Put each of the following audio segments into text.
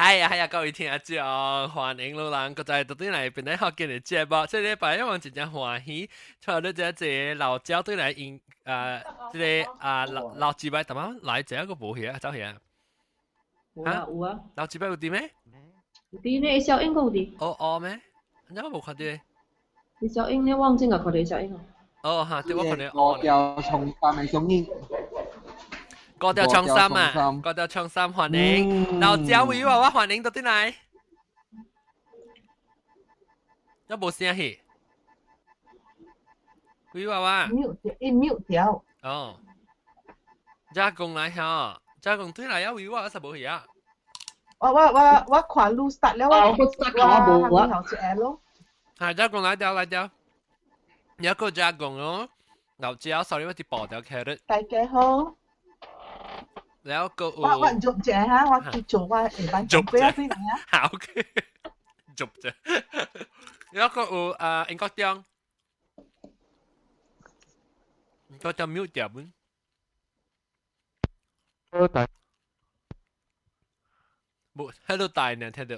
哎呀，係啊，各位聽眾，歡迎老人閣再倒轉來變來福建的節目。這禮拜我真正歡喜，帶了這個老焦對來應啊，這個啊老老幾擺，淡仔來這個無去啊，走去啊。有啊有啊。老幾擺有佇咩？有佇呢，小英閣有佇。哦哦咩？你我無看到。你小英，你往前個看到小英哦。哦哈，對，我看到。高調衝三的聲音。高調衝三啊！高調衝三，歡迎老焦偉娃娃，歡迎倒轉來。猶無聲去。偉娃娃。 mute 掉，伊 mute 掉。哦。加工來嚇，加工對來啊，偉娃娃是無去啊。我我我我看你 start 了，我我 start 我無啊。頭一下咯。係加工來掉來掉。你一個加工哦，老焦，sorry，我佇爆掉 carrot。大家好。了個我我做者哈，我去做我下班做者。好嘅，做者。了個有啊，英國中，英國中 mute 掉本。大。無喺度大呢，聽到。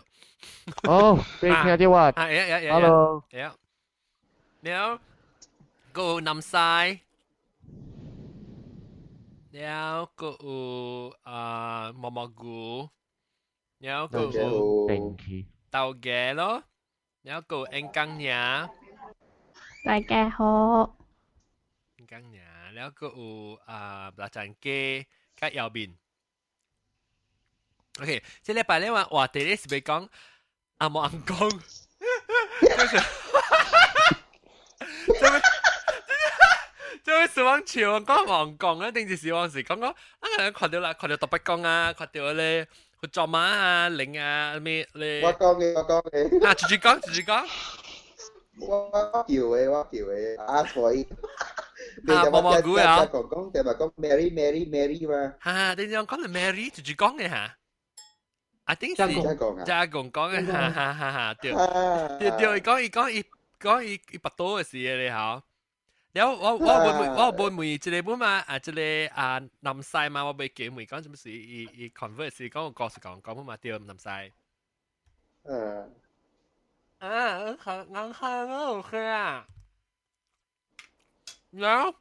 哦，你聽到啊？啊，呀呀呀。 Hello。呀。了個有南西。了閣有啊毛毛菇，了閣有豆芽咯，了閣有煙江娘。大家好。煙江娘，了閣有啊臘腸雞佮腰麵。OK，這禮拜咧話話題咧是欲講阿毛尪公，就是，這個。這位死亡笑講王講咧，定是死亡時講講，啊看到啦，看到特別講啊，看到咧去做馬啊、靈啊咩咧。我講嘅，我講嘅。啊，直接講，直接講。我叫嘅，我叫嘅，阿財。啊，毛毛菇啊。講講，定係講 Mary Mary Mary 嘛。嚇，你講講係 Mary 直接講嘅嚇。啊，頂是加講講嘅，哈哈哈哈，對，對對，伊講伊講伊講伊伊拔刀嘅事嘅咧嚇。了我我問我問問一個本嘛啊，這個啊南西嘛，我袂記問講什麼事，伊伊 convert 是講個故事講講本嘛對南西。嗯。啊，好，啱啱好啊。然後，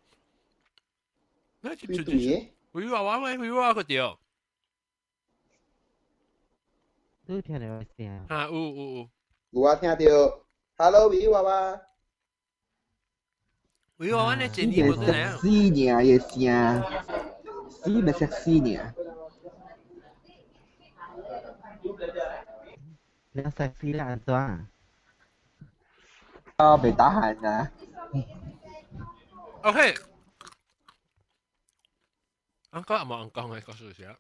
那就就就，回話我喂，回話個對。你聽到聲？啊，有有有。有啊，聽到。Hello，維娃娃。維娃娃，你建議無對啊？死爾的聲，死咪識死爾。你識死啦，安怎？啊，袂打鼾啊。 OK。尪公阿無尪公的故事是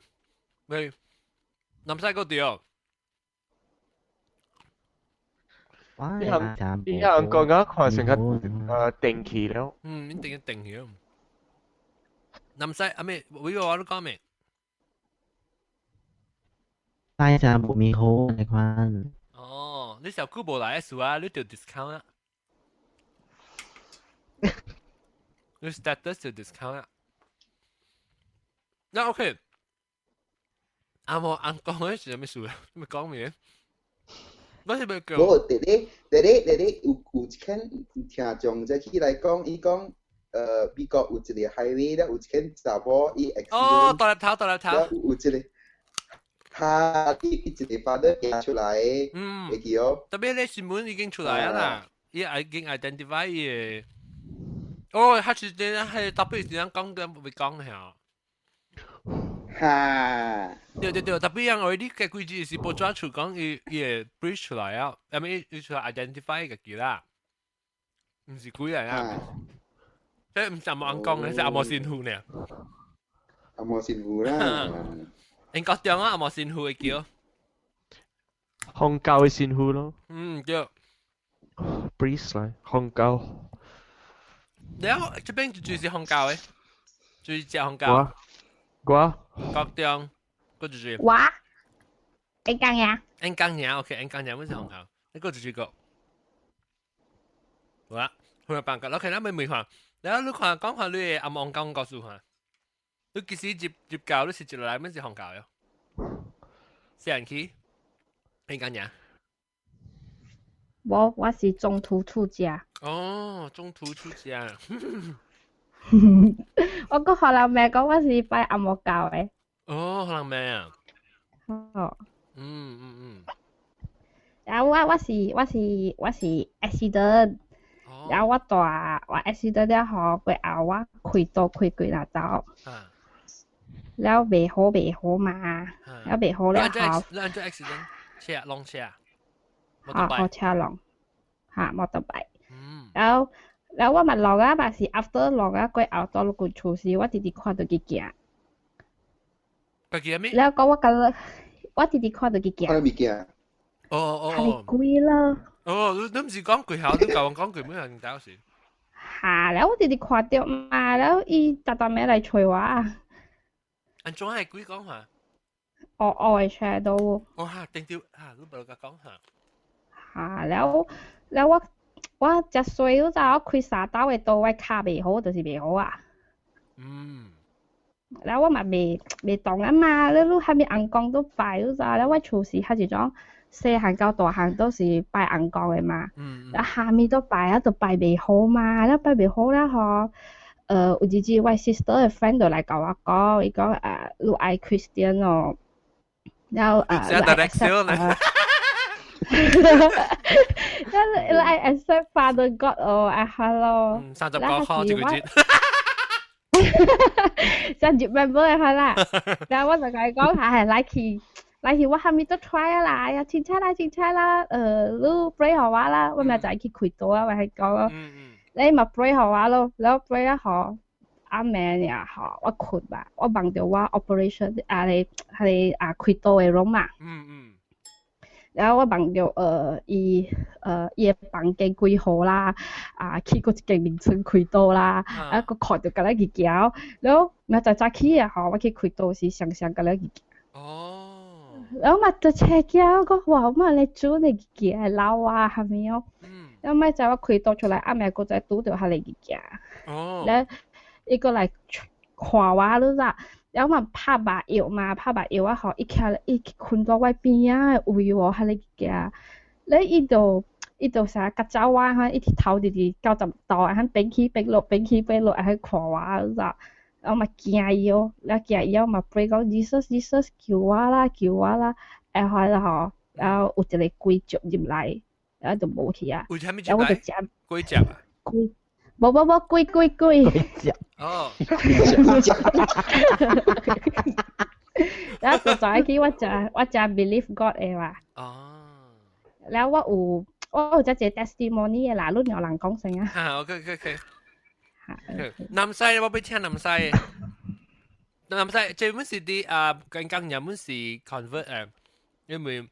喂，南西個對。你係你係講緊看成個定期了。嗯，一定要定期。南西阿咩？維娃娃你講咩？西就無咪好你看。哦，你小久無來的時啊，你就 discount 啦。你 status 就 discount 啦。那 OK。阿無尪公的是啥物事啊？你講咩？我是欲叫。無，弟弟，弟弟，弟弟，有有一間聽眾這起來講，伊講，美國有一個 highway 咧，有一間查某伊 accident。哦，大粒頭，大粒頭。有一個，他伊一個 father 行出來，會記哦。特別咧新聞已經出來啊啦，伊已經 identify 伊個。哦，他是點係特別是點講嘅，袂講嚇。哈！對對對，特別樣我啲嘅規矩是報紙出講，伊伊會 breach 出來啊，係咪伊出來 identify 家己啦？毋是鬼來啊！這毋是阿毛尪公嘅，是阿毛神父呢。阿毛神父啦。英國中啊，阿毛神父會叫。烘教嘅神父咯。嗯，對。 Priest 來烘教。了，這邊就是烘教嘅，就是食烘教。我。國中，個就是。我。英江呀。英江呀，OK，英江呀，乜是烘教？你個就是個。好啦，好有辦法。OK，咱咪問看，然後你看講看你的阿毛尪公故事看，你其實入入教你是一落來，乜是烘教喲？細漢起。邊間呀？無，我是中途出家。哦，中途出家。我閣予人罵講我是拜紅毛教的。哦，予人罵啊。哦。啊，我是 accident，然後我大我 accident 了後，過後我開刀開幾若刀，了袂好袂好嘛，了袂好了後，你按怎 accident 車挵車？啊，予車挵，嚇，摩托擺。然後我嘛挵啊，嘛是 after 挵啊，過後倒落去厝時，我直直看著佢行。家己咩？了講我感覺，我直直看著佢行。看到物件。哦哦哦。係鬼啦！哦，你毋是講過後，你共我講過每樣搞事。嚇！了我直直看著嘛，了伊逐逐暝來揣我。按怎係鬼講話？我我會 shadow。哦哈，定掉嚇，你無甲講嚇。嚇！了了我我食衰，你知我開三刀的刀，我跤袂好，就是袂好啊。了我嘛袂袂當啊嘛，你你啥物尪公都拜，你知了我厝是較一種細漢到大漢都是拜尪公的嘛。啊，啥物都拜啊，都拜袂好嘛，了拜袂好了吼。有一日我 sister 的 friend 就來共我講，伊講啊，你愛 Christian 哦，了啊，你愛 accept 你愛 accept Father God 哦，啊 hello。 39塊一個月。 30 member 好啦，然後我就共伊講係來去來去，我啥物都 try 啊啦，呀，凊彩啦，凊彩啦，你 pray 予我啦，我明仔載去開刀啊，我係講咯。你嘛 pray 予我咯，然後 pray 啊予暗暝爾吼，我睏吧，我夢著我 operation 啊咧，彼個啊開刀的 room 嘛。然後我夢著伊的房間幾號啦，啊去過一間眠床開刀啦，啊閣看著敢若去行，然後明仔早起啊吼，我去開刀時雙雙敢若去行。然後嘛就車驚，我講哇，我咧做呢行老啊，啥物哦。然後明仔我開刀出來，暗暝閣再拄著彼个物件。了，伊閣來看我，你知？然後嘛拍麻藥嘛，拍麻藥啊吼，伊徛伊睏佇我邊仔的位哦，彼個物件。了伊就啥甲走我，哈，伊頭直直90度，啊，變起變落，變起變落，啊，看我，你知？然後嘛驚伊哦，了驚伊哦嘛 pray 講 Jesus Jesus 救我啦，救我啦，然後吼，然後有一個鬼接入來，然後就無去啊。有啥物然後我就食鬼接啊？鬼，無無無鬼鬼鬼。鬼哦。然後就早起我食 believe God 的啦。了我有我有這一個 testimony 的啦，你讓人講先啊。哈，OK。南西我欲聽南西。南西這本是佇啊，剛剛原本是 convert 誒，因為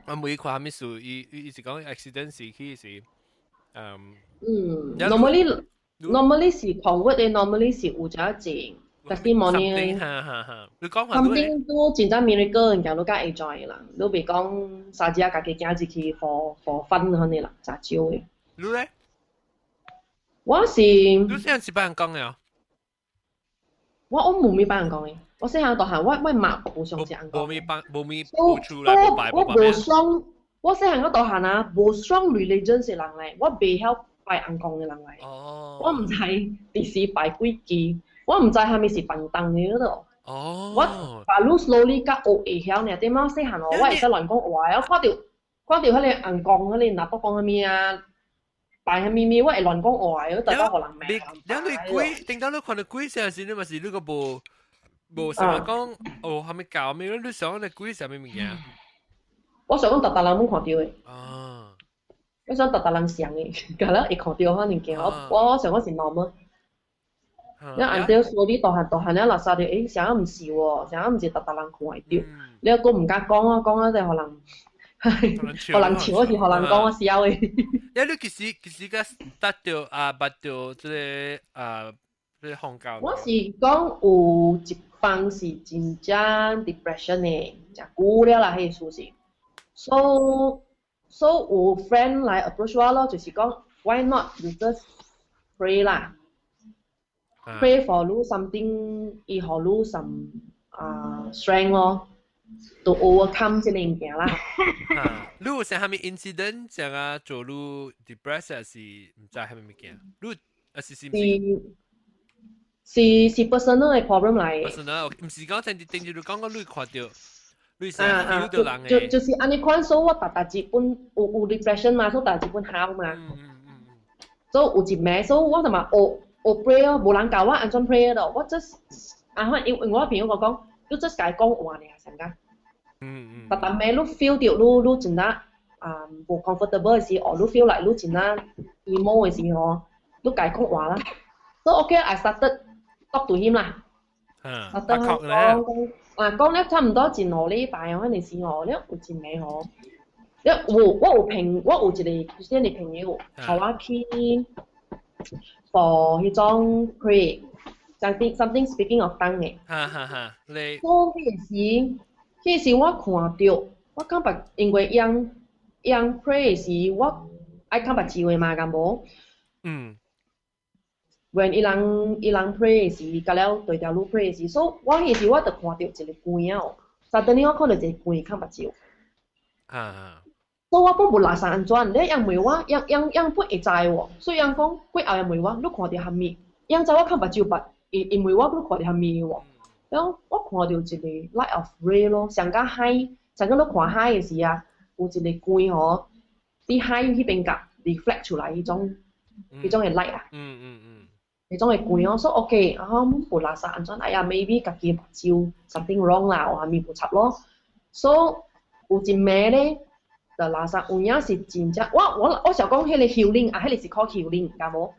我每看啥物事，伊是講 accident 時去是，normally 是 convert 的，normally 是有這一 testimony。哈哈哈，你講下 something 都真正 miracle 物件，你較會 join 啦。你袂講三隻家己行入去 for fun 按呢啦，真少的。你咧？我是。你細漢是拜尪公的哦？我無咪拜尪公的，我細漢大漢，我媽無相信尪公。無咪拜，無咪無厝來無拜我無雙，我細漢到大漢啊，無 strong religion 的人來，我袂曉拜尪公的人來。我毋知佇時拜幾支，我毋知啥物是放燈的嗰度。我把路 slowly 甲學會曉爾，點仔細漢哦，我會使亂講話，我看著彼个尪公，彼个若都講啥物啊？拜啥物物，我會亂講話，我特登予人罵。你你鬼，頂到你看到鬼時時，你嘛是你個無無想講哦，啥物教咩？你想你鬼啥物物件？我想講逐逐人攏看著的。我想逐逐人像的，敢若會看著可能驚。我想講是 normal。你按照說你大漢大漢了，垃圾著，欸，啥毋是喎，啥毋是逐逐人看會著。你閣毋敢講啊，講啊，就予人。予人笑，是予人講我痟的。欸，你幾時個得著啊？捌著這个啊，這個宗教？我是講有一放是真正 depression 的，誠久了啦，彼個事是。So 有 friend 來 approach 我咯，就是講 why not you just pray 啦，pray for 你 something，伊予你 some 啊 strength 咯。to overcome 這個物件啦。你有啥物 incident 像啊做你 depressed 還是毋知啥物物件？你啊是是毋是？是 personal 的 problem 來。 personal 毋是講定定住你講講你看著，你成 feel 著人的。就是按呢款，所以我逐逐日本有 depression 嘛，所以逐日本哭嘛。所以有一暝，所以我就嘛學學 pray 咯，無人教我按怎 pray 咯，我 just 啊，因為我朋友我講，你 just 共伊講話爾，上加。逐逐暝你 feel 著你你真正啊無 comfortable 的時，or 你 feel like 你真正 emo 的時候，你共伊講話啦。So okay，I started talk to him 啦。啊，講講啊，講咧差唔多一兩禮拜嗰陣時吼，咧有一暝吼，咧有我有朋我有一個 Christian 的朋友，予我去 for 彼種 pray，something something speaking of tongue 的。哈哈哈，你。所以彼時，彼時我看著，我感覺因為用用 pray 時，我愛看目睭的嘛，敢無？When 伊人 pray 時，甲了對條路 pray 時，所以我彼時我就看著一個光哦，suddenly 我看著一個光看目睭。所以我本無垃圾按怎，你人問我，人人人本會知喎，所以人講過後人問我，你看著啥物？人知我看目睭捌，伊伊問我你看著啥物喎？然後我看著一個 light of ray 咯，上甲海，上甲你看海的時啊，有一個光吼，佇海彼邊角 reflect 出來彼種彼種的 light 啊。彼種的光哦，所以 OK，然後無垃圾按怎，哎呀，maybe 家己目睭 something wrong 啦，或啥物無插咯。所以有一暝咧，就垃圾有影是真正，我想講彼個 healing 啊，彼個是靠 healing，敢無？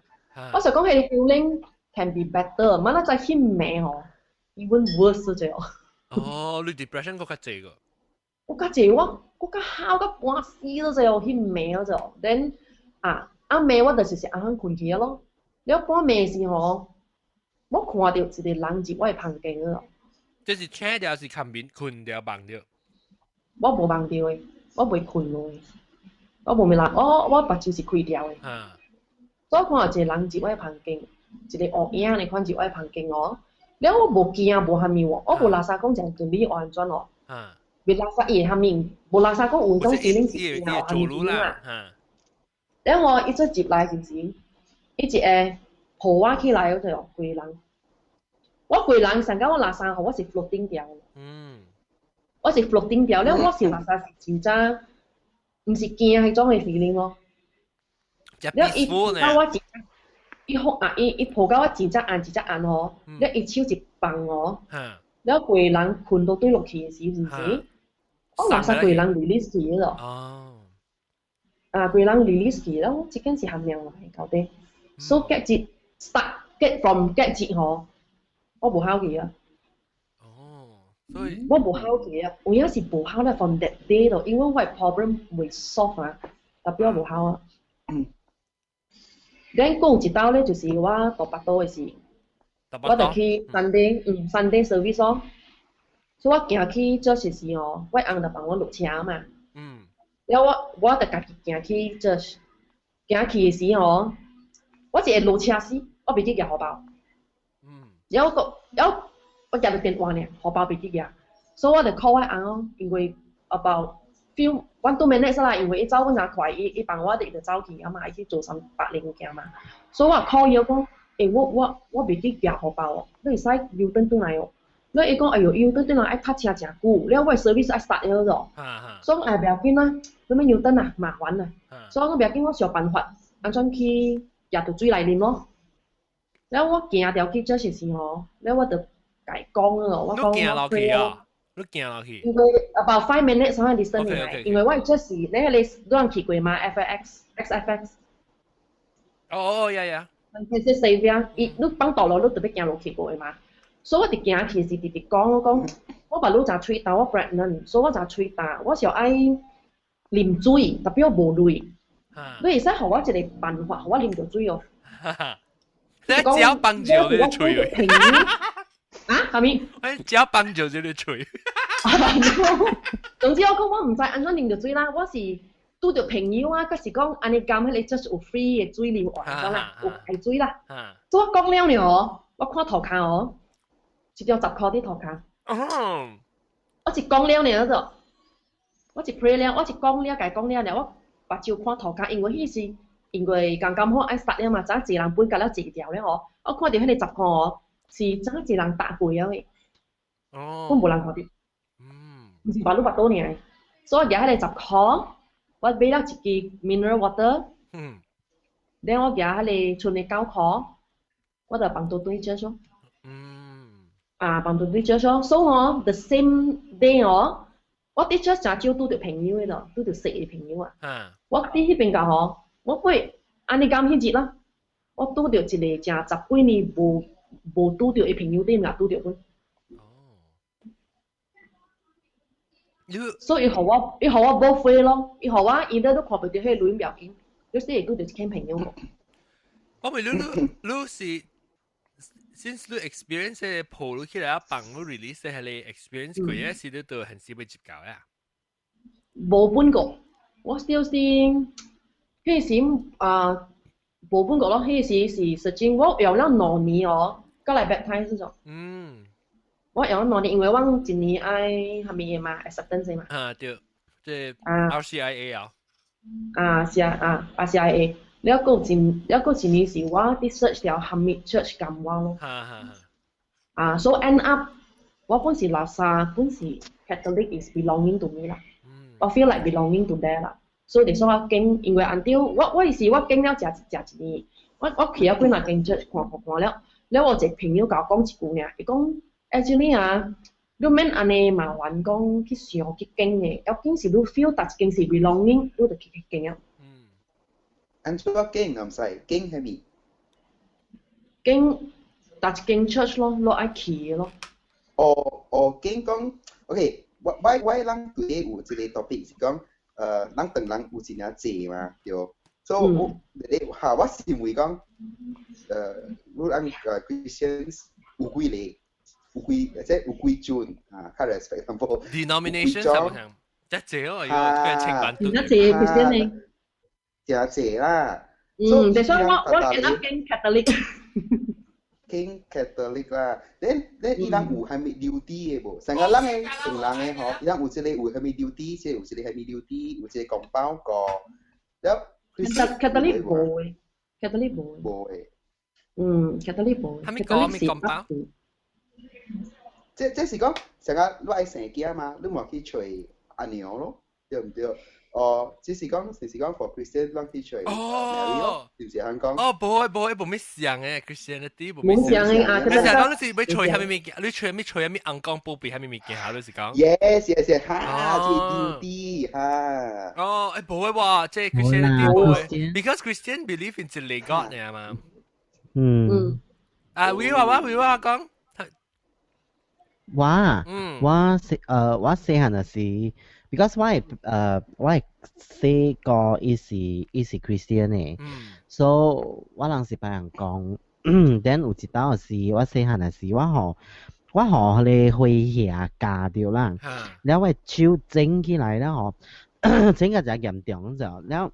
我想講彼個 healing can be better，嘛那在彼暝吼，even worse 這哦。哦，你 depression 閣較濟個。我較濟，我較哭甲半死都這哦，彼暝就，then 啊，暗暝我就是按怎睏去咯。了半暝時吼，我看著一個人入我的房間咯。這是醒著還是崁眠睏著夢著？我無夢著的，我袂睏落的，我無物人，我目睭是開著的。所以我看著一個人入我的房間，一個烏影呢款入我的房間哦。了我無驚無啥物喎，我無垃圾講誠對你安怎哦。袂垃圾伊會啥物，無垃圾講有種 feeling 是驚啥物啦。了我一出入來是毋是？伊一下抱我起來，我就規人，我規人上甲我垃圾吼，我是 floating 掉。我是 floating 掉，了我是垃圾是真正，毋是驚彼種的 feeling 咯。了伊抱我一，伊抱啊，伊伊抱甲我真正按真正按吼，了伊手一放哦，了規人睏到對落去的時，毋是？我垃圾規人 release 去咯。啊，規人 release 去，了這間是蝦米來到底？所以 get 一 start get from get 一吼，我無好去啊。哦，所以我無好去啊，有影是無好咧 from that day 咯，因為我的 problem 未 solve 啊，特別我無好啊。then 過有一道咧，就是我佇腹肚的時，我就去 Sunday，Sunday service 咯。所以我行去 church 時哦，我翁就放我落車嘛。了我就家己行去 church，行去的時哦，我一下落車時，我袂記舉荷包。然後個，然後我舉著電話爾，荷包袂記舉，所以我就 call 我翁哦，因為 about few 1-2 minutes 啦，因為伊走阮誠快，伊伊放我伊就走去啊嘛，伊去做啥別零件嘛，所以我 call 伊講，欸，我袂記舉荷包哦，你會使 U-turn 轉來哦。了伊講，哎喲，U-turn 轉來愛泊車誠久，了我的 service 愛 start 了咯。所以哎袂要緊啦，啥物 U-turn 啊，麻煩啊。所以我袂要緊，我想辦法，按怎去舉著水來啉咯。了我行著去這時時吼，了我就共伊講咯，我講你行落去啊？你行落去？因為 about 5 minutes 啥 distance 來，因為我這是你彼個你人去過嗎？FX XFX。哦哦，yeah yeah。其實四邊，伊你放道路你特別行落去過的嘛。所以我佇行去時直直講，我講我腹肚誠喙焦，我 pregnant，所以我誠喙焦，我想愛啉水，特別我無鐳。你會使予我一個辦法，予我啉著水哦。你只要幫助你喙。啊？啥物？只要幫助這個喙。總之我講我毋知按怎啉著水啦，我是拄著朋友啊，閣是講按呢甘彼個就是有 free 的水啉完咗啦，有開水啦。所以我講了了哦，我看塗跤哦，一張10箍佇塗跤。我一講了呢就，我一 pray 了，我一講了，共講了呢，我目睭看塗跤，因為彼時因為剛剛好愛殺了嘛，早一人分甲了一條了吼，我看著彼個10箍哦，是早一人搭過了的，我無人看著，毋是腹肚腹肚爾，所以我舉彼個十箍，我買了一支 mineral water，然後我舉彼個剩的9箍，我就放倒轉 church 咯。啊，放倒轉 church 咯，所以吼，the same day 哦，我佇 church 誠少拄著朋友的咯，拄著識的朋友啊。我佇彼邊個吼，我會按呢講彼日啦，我拄著一個誠十幾年無無拄著的朋友，點也拄著阮。所以伊予我，伊予我無飛咯，伊予我，伊咧都看袂著彼個鐳袂緊，你是會拄著一間朋友無？我問你，你你是 since 你 experience 嘅抱你起來放你 release 係你 experience 過，還是你都很少會接教呀？無本過，我就是彼時啊無本過咯，彼時是實際我用了2年哦，閣來 baptize 咗。我用了兩年，因為我一年愛啥物的嘛，acceptance 嘛。啊對，即 RCIA 啊。啊是啊啊 RCIA，了閣一了閣一年是我佇 search 條啥物 church 甘我咯。啊，so end up 我本是垃圾，本是 Catholic is belonging to me 啦。我 feel like belonging to there 啦。所以就說我經，因為按照我我意思我經了食食一年，我我去了幾若間 church 看看看了，了我一個朋友共我講一句爾，伊講 actually 啊，你免按呢麻煩講去想去經的，要緊是你 feel 逐一間是 belonging，你就去去經了。按怎經毋使經啥物？經逐一間 church 咯，你愛去的咯。哦哦，經講，OK，我我我人對有一個 topic 是講，咱唐人有真正濟嘛，對。所以我你哈，我是認為講，你人Christians 有幾個，有幾即有幾種啊，較 respect 淡薄。 denomination 係咪？一濟哦，要個清版。真濟 Christian 呢？真濟啦。嗯，就所以我我見到經 Catholic。經 Catholic 啦，恁恁伊人有啥物 duty 的無？成個人的唐人的吼，伊人有一個有啥物 duty，即有一個啥物 duty，有一個公包個。了 Catholic 無的，Catholic 無。無的。嗯，Catholic 無。啥物個？啥物公包？這這是講，成個你愛生囝嘛，你嘛去揣阿娘咯，對毋對？哦，只是講，就是講 for Christian 咱去揣 Mary 咯，是毋是按講？哦，無無，無咩像嘅 Christianity 無咩像嘅啊！你成日講你是欲揣啥物物件？你揣咩揣啥物尪公保庇啥物物件嚇？你是講？Yes yes 哈，這 duty 哈。哦，誒無嘅喎，這 Christianity 無嘅，because Christian believe in 一個 God 呢嘛。啊，威話我威話講。我我細我細漢時，because 我我細個伊是伊是 Christian 的，so 我人是拜尪公，then 有一道是我細漢時，我予我予彼個火額咬著啦，了我手腫起來了吼，腫甲誠嚴重就，了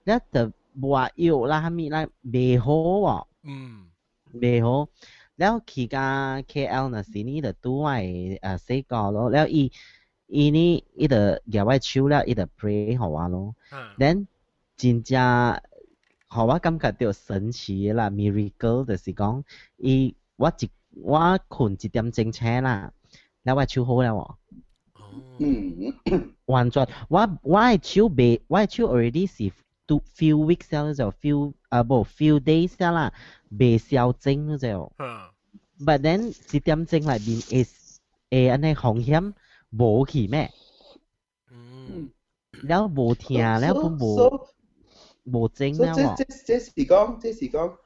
了就抹藥啦，啥物啦，袂好哦，袂好。了去到 KL 那時呢，就拄我的細哥咯，了伊伊呢，伊就舉我手了，伊就 pray 予我咯。then 真正予我感覺著神奇啦，miracle 就是講，伊我一我睏一點鐘醒啦，了我手好了喎。完全我我的手袂，我的手 already 是 two few weeks 了就 few 啊無 few days 啦，袂消腫就。But then 一點鐘內面會會按呢風險無去咩？了無疼了，本無無腫了喎。這這是講，這是講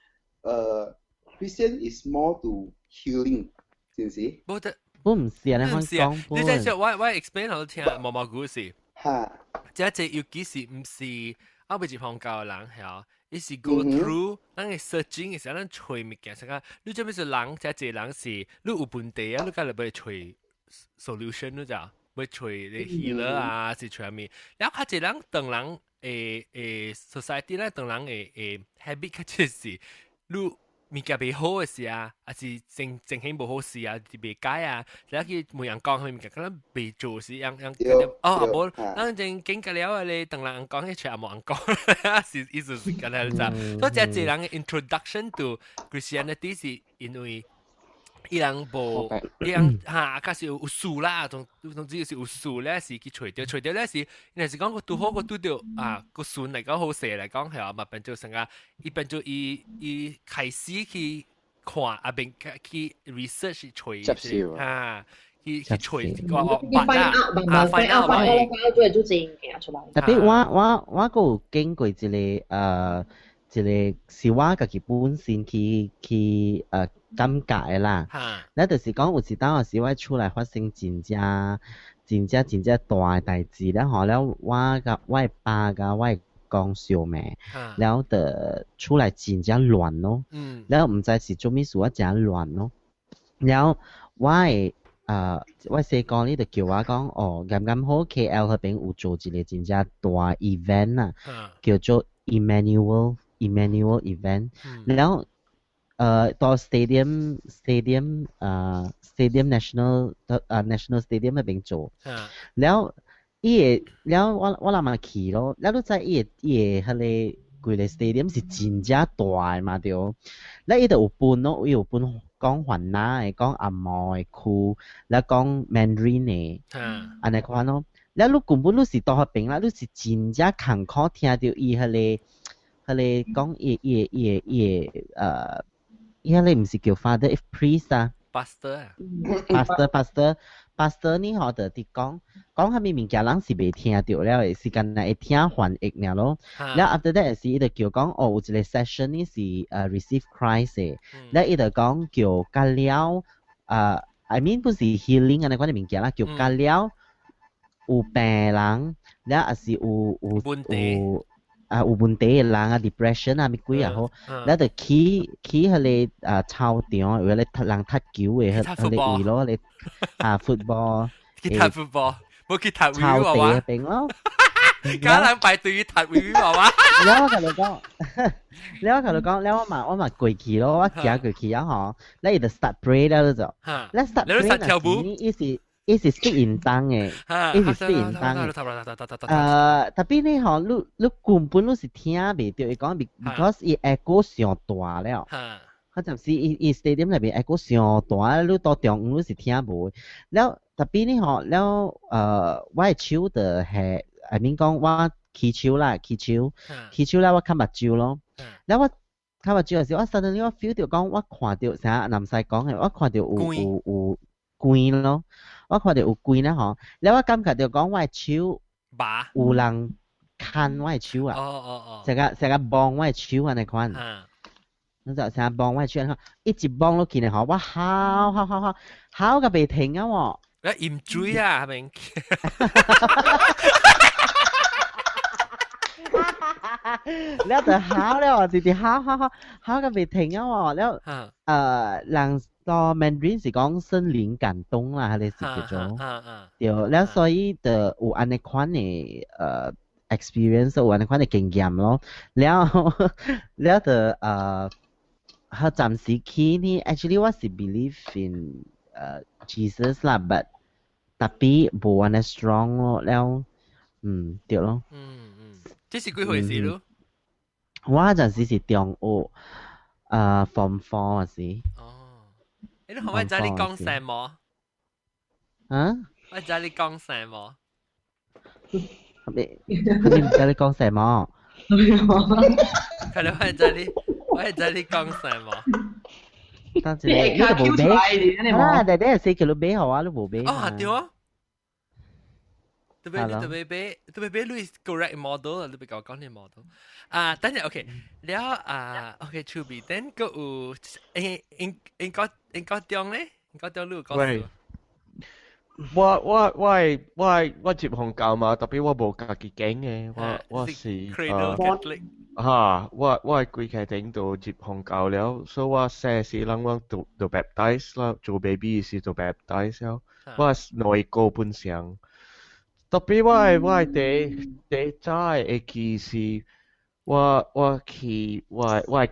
，Christian is more to healing，是毋是？無得，我毋是啊，你講。你這說我我 explain 好聽毛毛故事。哈。這這尤其是毋是啊，未入宗教的人係伊是 go through，咱會 searching 嘅時候，咱揣物件，啥個？你這邊是人，這這人是你有問題啊，你梗係欲揣 solution 你知？欲揣你 healer 啊，是揣物？然後較濟人唐人的的 society 咧，唐人的的 habit 較濟是，你物件袂好嘅時啊，還是正正興無好事啊，就袂解啊，你去問人講佢物件，可能袂做時，樣樣哦，無，咱正經過了啊，你等人講，迄全無人講，是意思是咁樣子。所以這濟人嘅 introduction to Christianity 是因為伊人無，伊人嚇，較是有事啦，總之是有事咧，是去揣著，揣著咧是，若是講個拄好個拄著啊，個孫嚟講好勢嚟講係啊，嘛變做成個，伊變做伊伊開始去看啊，變去 research 揣，接受啊，去揣個捌啦，啊，find out find out 做做正嘅出來。 Tapi 我閣有經過一個是我家己本身去感覺的啦。咱就是講有一當時我厝內發生真正真正真正大的代誌，了後了我佮我的爸佮我的公相罵，了就厝內真正亂咯。了毋知是做物事我真亂咯。了我的我細個呢就叫我講哦，啱啱好 KL 彼邊有做一個真正大 event 啊，叫做 Emmanuel event，了到 stadium National Stadium 彼邊做，了伊個了我若嘛去咯，了你知伊個彼個規個 stadium 是真正大的嘛對，了伊就有分咯，伊有分講番仔的，講紅毛的區，了講 Mandarin 的，按呢款咯。了你根本你是到彼邊啦，你是真正艱苦聽著伊彼個講伊個伊彼個毋是叫 father priest 啊，pastor 啊，pastor 呢吼就佇講講啥物物件，人是袂聽著了的，是干焦會聽翻譯爾咯。了 after that 是伊就叫講哦，有一個 session 呢是receive Christ 的，了伊就講叫甲了I mean 不是 healing 按呢款的物件啦，叫甲了有病人，了抑是有有啊有問題的人啊，depression 啊，物鬼也好，了就去彼個啊操場，有彼個人踢球的彼個位咯，彼個啊 football 去踢 football，無去踢草地彼邊咯。假人排隊踢維維娃娃。了我共你講，了我共你講，了我嘛過去咯，我行過去啊吼，了伊就 start pray 了就，了 start pray 跳舞，伊是 speak in tongue 的，伊是 speak in tongue 的。Tapi 呢吼，你根本你是聽袂著伊講，because 伊 echo 上大了。佢就是伊 stadium 內面 echo 上大，你到中央你是聽無。了 tapi 呢吼，了我的手就係，I mean 講我起手啦，起手，起手了我崁目睭咯。了我崁目睭的時，我 suddenly 我 feel 著講，我看著啥南西講的，我看著有光咯，我看著有光啦吼。了我感覺著講我的手有人牽我的手啊，成個摸我的手按呢款。你就成日摸我的手，一直摸落去呢吼，我哭哭哭哭哭個袂停啊喎！你飲水啊，係咪？了就哭了，直直哭哭哭哭個袂停啊喎！了人到 Mandarin 是講聖靈感動啦，彼個是叫做對，了所以就有按呢款的experience，有按呢款的經驗咯。了了就佢暫時起呢，actually 我是 believe in Jesus 啦，but tapi 無按呢 strong 咯，了對咯。嗯，這是幾歲時咯？我陣時是中學，form four 時。哦，你可唔可以知你講什麼？啊？我知你講什麼？你毋知你講什麼？佢哋我知你，我知你講什麼？當時你都無買，啊，弟弟係叫你買予我，你無買。哦，對啊。特別你特別買，特別買你 correct model 啊，你別講講你 model。啊，等陣 OK，了啊 OK，出邊等個有應該應應該應該點咧？應該點你有講？喂，我接紅教嘛，tapi 我無家己揀嘅，我是 Cradle Catholic。嚇，我係規家庭都接紅教了，所以我細時人我都 baptize 啦，做 baby 時就 baptize 了，我內個本上。Tapi 我的第早會記是，我去我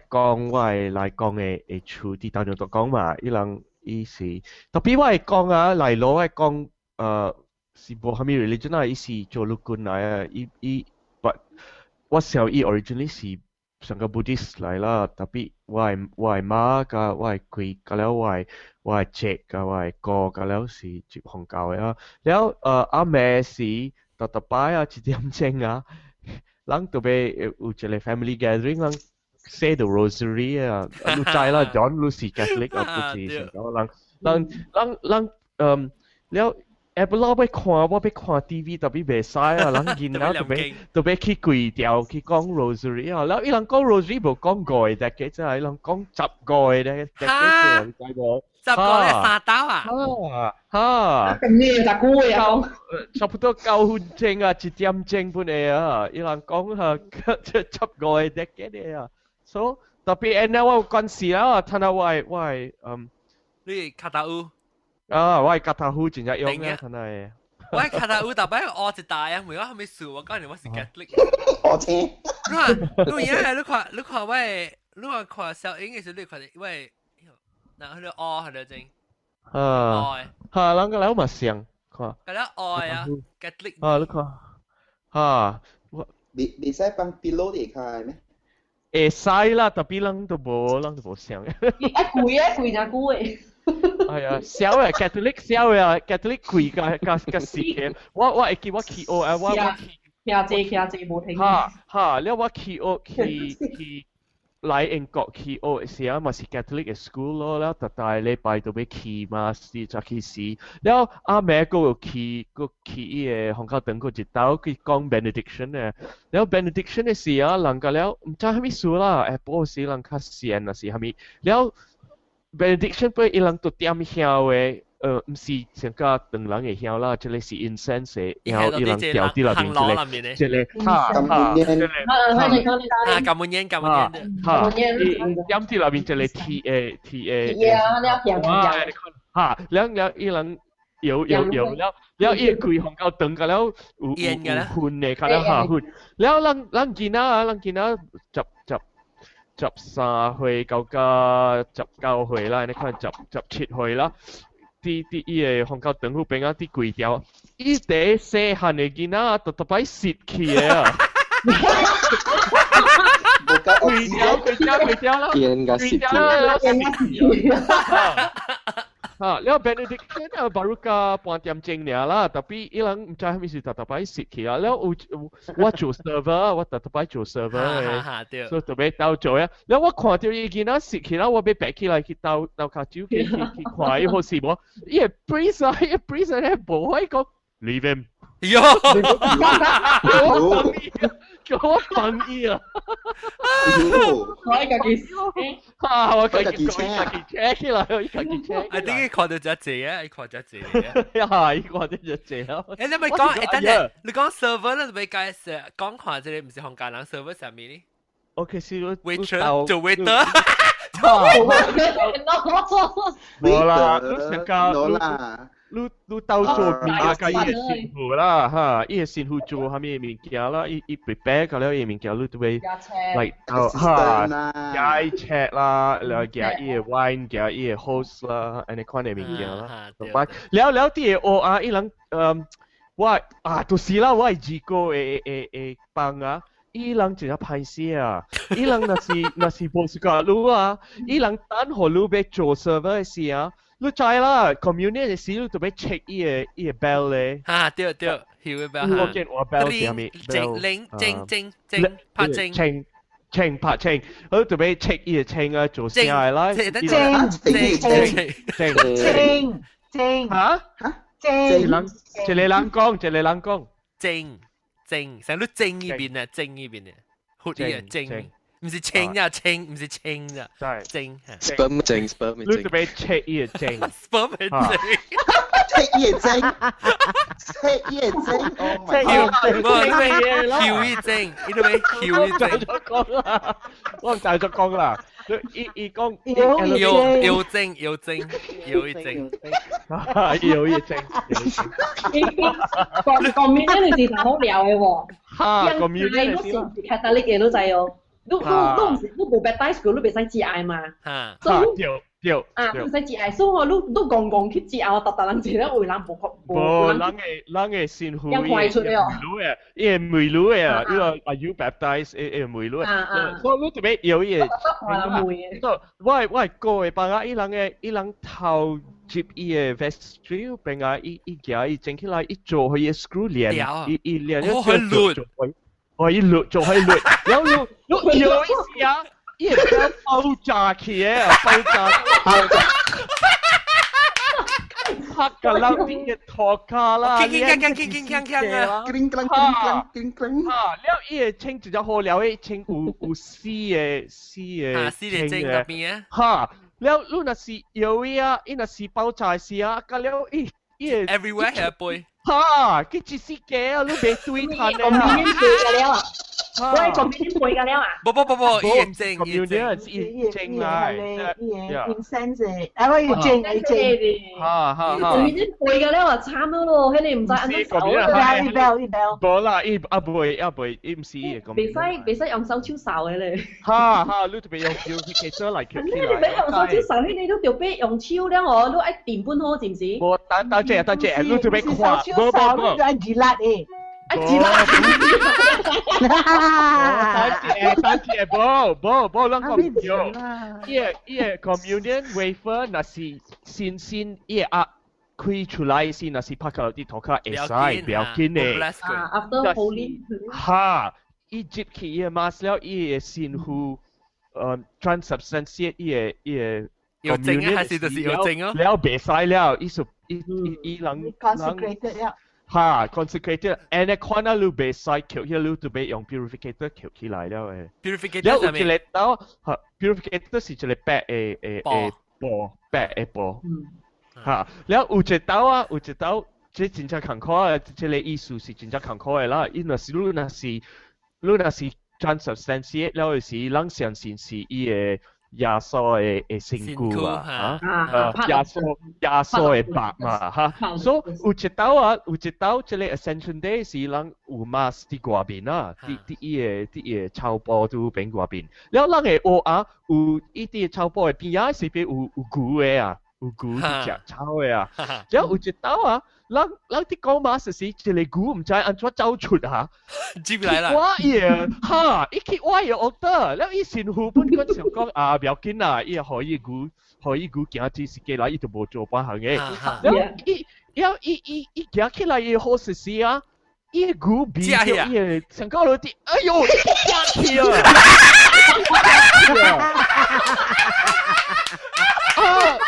講我來講的厝佇當中都講嘛，伊人伊是特別我會講啊，來攞我講是無啥物 religion 啊，伊是做陸軍來啊，伊伊 but 我想伊 originally 是上個 Buddhist 來啦，特別我的媽佮我的規，佮了我的姐佮我的哥佮了是入紅教的啊，了阿妹是逐逐擺啊1點鐘啊，人特別有一個 family gathering，人 say the rosary 啊，你知啦，John 你是 Catholic 啊，不是上教人人人人了。不老欲看，我欲看 TV 特別袂使啊！人囡仔特別去跪掉去講 rosary 啊！了伊人講 rosary 無講五個 decade 啫，伊人講15個 decade 你知無？ 10個咧三刀啊！哈！咩十個啊？差不多9分鐘啊，1點鐘本來啊，伊人講哈，15個 decade 啊，所以特別 and 我有關係啦，睇下我你卡達烏。啊，我係夾頭虎真正用啊，真係。我係卡達烏，特別學一大啊，每我後尾數我講你我是 Catholic。學青。你看，你而家你看，你看我，你看看小英嘅時，你看我，嗱佢哋學佢哋正。啊。嚇，人個老嘛像，看。個了學啊，Catholic。啊，你看，嚇，我。未使放 pillow 嚟開咩？會使啦，特別人都無，人都無想。一跪啊，跪就久嘅。係啊，小嘅 Catholic 小嘅 Catholic 貴甲甲甲死嘅，我會記我去學啊，我去。徛坐徛坐無停。哈哈，了我去學去去來英國去學時啊，嘛是 Catholic 嘅 school 咯，了逐逐禮拜都欲去嘛，是才去時。了阿妹閣有去，閣去伊個紅教堂閣一道去講 benediction 嘅。了 benediction 嘅時啊，人家了毋知啥物事啦，下晡時人較閒啊是啥物，了 benediction 被伊人都點香的，毋是上個唐人的香啦，這個是 incense 的，然後伊人掉佇內面這個，這個哈哈，這個哈，感恩煙，感恩煙，哈，點佇內面這個鐵的鐵的，哇，你看，哈，兩兩伊人搖搖搖了，了伊規紅到長個了，有有有熏的，較了下熏，了咱囡仔啊，咱囡仔十13歲到甲19歲啦，你看17歲啦，佇伊個紅教堂彼邊啊，佇跪掉，伊第細漢的囡仔逐逐擺蝕去的啊！跪掉跪掉跪掉啦！跪掉啦！蝕去啊！了 benediction 啊，baru 加半點鐘爾啦，特別伊人毋知啥物事，逐逐擺蝕去啊。了有我做 server，我逐逐擺做 server 的，所以特別鬥做啊。了我看著伊囡仔蝕去啦，我欲爬起來去鬥鬥跤手去去去看伊好勢無？伊個 priest 啊，伊個 priest 咧無可以講 leave him。喲！叫我放伊啊！我家己哈！我家己家己 check 起來，我家己 check。啊！點解看到只字啊？伊看只字啊！哈！伊看到只字啊！你咪講，等陣，你講 server 你咪解釋講看這個毋是紅家人 server 上面呢？OK，是 waiter 做 waiter。無啦，你上教冇啦。你鬥做物件，佮伊個師傅啦，哈，伊個師傅做啥物物件啦，伊伊 prepare 個了伊物件，你都會 like 哈，加切啦，了加伊個 wine，加伊個 host 啦，按呢款的物件啦。了了佇個學啊，伊人我啊，就是啦，我係二哥的的的幫啊。伊人真正歹勢啊！伊人若是無是個你啊，伊人等予你欲做 server 的時啊，你知啦，communion 的時你就欲 check 伊個 bell 咧。哈，對對，曉個 bell。我見我 bell 是啥物？鐘鈴鐘鐘鐘拍鐘。鐘鐘拍鐘，我就欲 check 伊個鐘啊，做啥的啦？鐘鐘鐘鐘鐘嚇嚇鐘。人一個人講，一個人講。鐘。正，成日正呢邊啊，正呢邊啊，好啲啊，正，毋是清啊，清，毋是清啊，正。 sperm 正，sperm 你就欲 check 伊個鐘，sperm 正，check 伊個鐘，check 伊個鐘，Oh my god，無，你欲曉伊鐘，你都欲曉伊鐘。講啦，我唔就講啦，伊伊講有有鐘有鐘有一鐘，有一鐘。講講面嗰陣時就好聊嘅喎。哈，communion 是 Catholic 嘅都知哦。你你你唔是你無 baptize 過，你袂使節哀嘛。嚇，所以對對啊，唔使節哀，所以我你你戇戇去節哀，逐逐人一個為人無無人嘅人嘅神父，人看出了。梅魯嘅，伊係梅魯嘅啊，伊個 Are you baptized？伊係梅魯嘅，所以你特別有伊個。所以我我係個嘅幫啊，伊人嘅伊人頭接伊嘅 vestry 邊啊，伊伊行伊整起來，伊做佢嘅 screw 連，伊伊連咗做做佢，哦伊錄做佢錄，然後你有意思啊？伊會爆炸起嘅，爆炸爆炸。拍個人邊嘅托卡啦，鏗鏗鏗鏗鏗鏗鏗啊！叮叮叮叮叮。嚇！了伊會穿一隻好了，伊穿有有絲嘅絲嘅。絲嘅整嗰邊啊。嚇！了你若是有伊啊，伊若是爆炸時啊，個了伊伊會。 Everywhere 係杯。嚇！佢一時間啊，你袂對攤嘅啊。咁背嘅了啊！我係咁邊背嘅了啊！不不不不，伊會整，伊整，伊整來，伊個 incense，啊，我要整，伊整。嚇嚇嚇！咁邊背嘅了啊，慘咯，迄個唔知按怎手啊。伊標伊標。無啦，伊啊袂啊袂，伊毋是伊個咁。袂使袂使用手手掃的咧。嚇嚇，你特別用 purificator 來吸起來。你袂用手手掃，迄個你著欲用手了哦，你愛掂本好是毋是？無，等等者，等者，你特別看，無無無。你愛熱辣的。啊，熱辣。等者，等者，無無無，咱講唔對。伊個伊個 communion wafer 若是新鮮，伊個壓開出來是若是拍到啲塗跤會使，不要緊的。啊，after holy。哈，伊接起伊個 mass 了，伊個神父，transubstantiate 伊個伊個。有整啊，還是就是有整哦。了袂使了，伊是伊伊伊人 consecrated 了。哈，consecrated，and 你看到你袂使抾起，你就欲用 purificator 抾起來了誒。 purificator 了有一個兜，哈，purificator 是一個白的的的布，白的布。哈，了有一兜啊，有一兜，這真正艱苦的，這個意思是真正艱苦的啦。伊若是你若是你若是 transubstantiate 了的時，人相信是伊個耶穌的的身軀啊，嚇，耶穌耶穌的肉嘛，嚇，所以有一兜啊，有一兜這個 Ascension Day 是人有 mass 佇外面啊，佇佇伊個佇伊個草埔拄邊外面，了人會學啊，有伊佇草埔的邊仔是邊有有牛的啊，有牛佇食草的啊，了有一兜啊，人人佇講 mass 時，一個牛毋知按怎走出啊，接來啦，我伊個哈，伊去我伊個 altar，了伊神父本個想講啊，不要緊啦，伊予伊牛，予伊牛行這時過來，伊就無做半項的。了伊，了伊伊伊行起來伊好時時啊，伊個牛鼻著伊個上高樓啲，哎喲，伊食去啊！啊！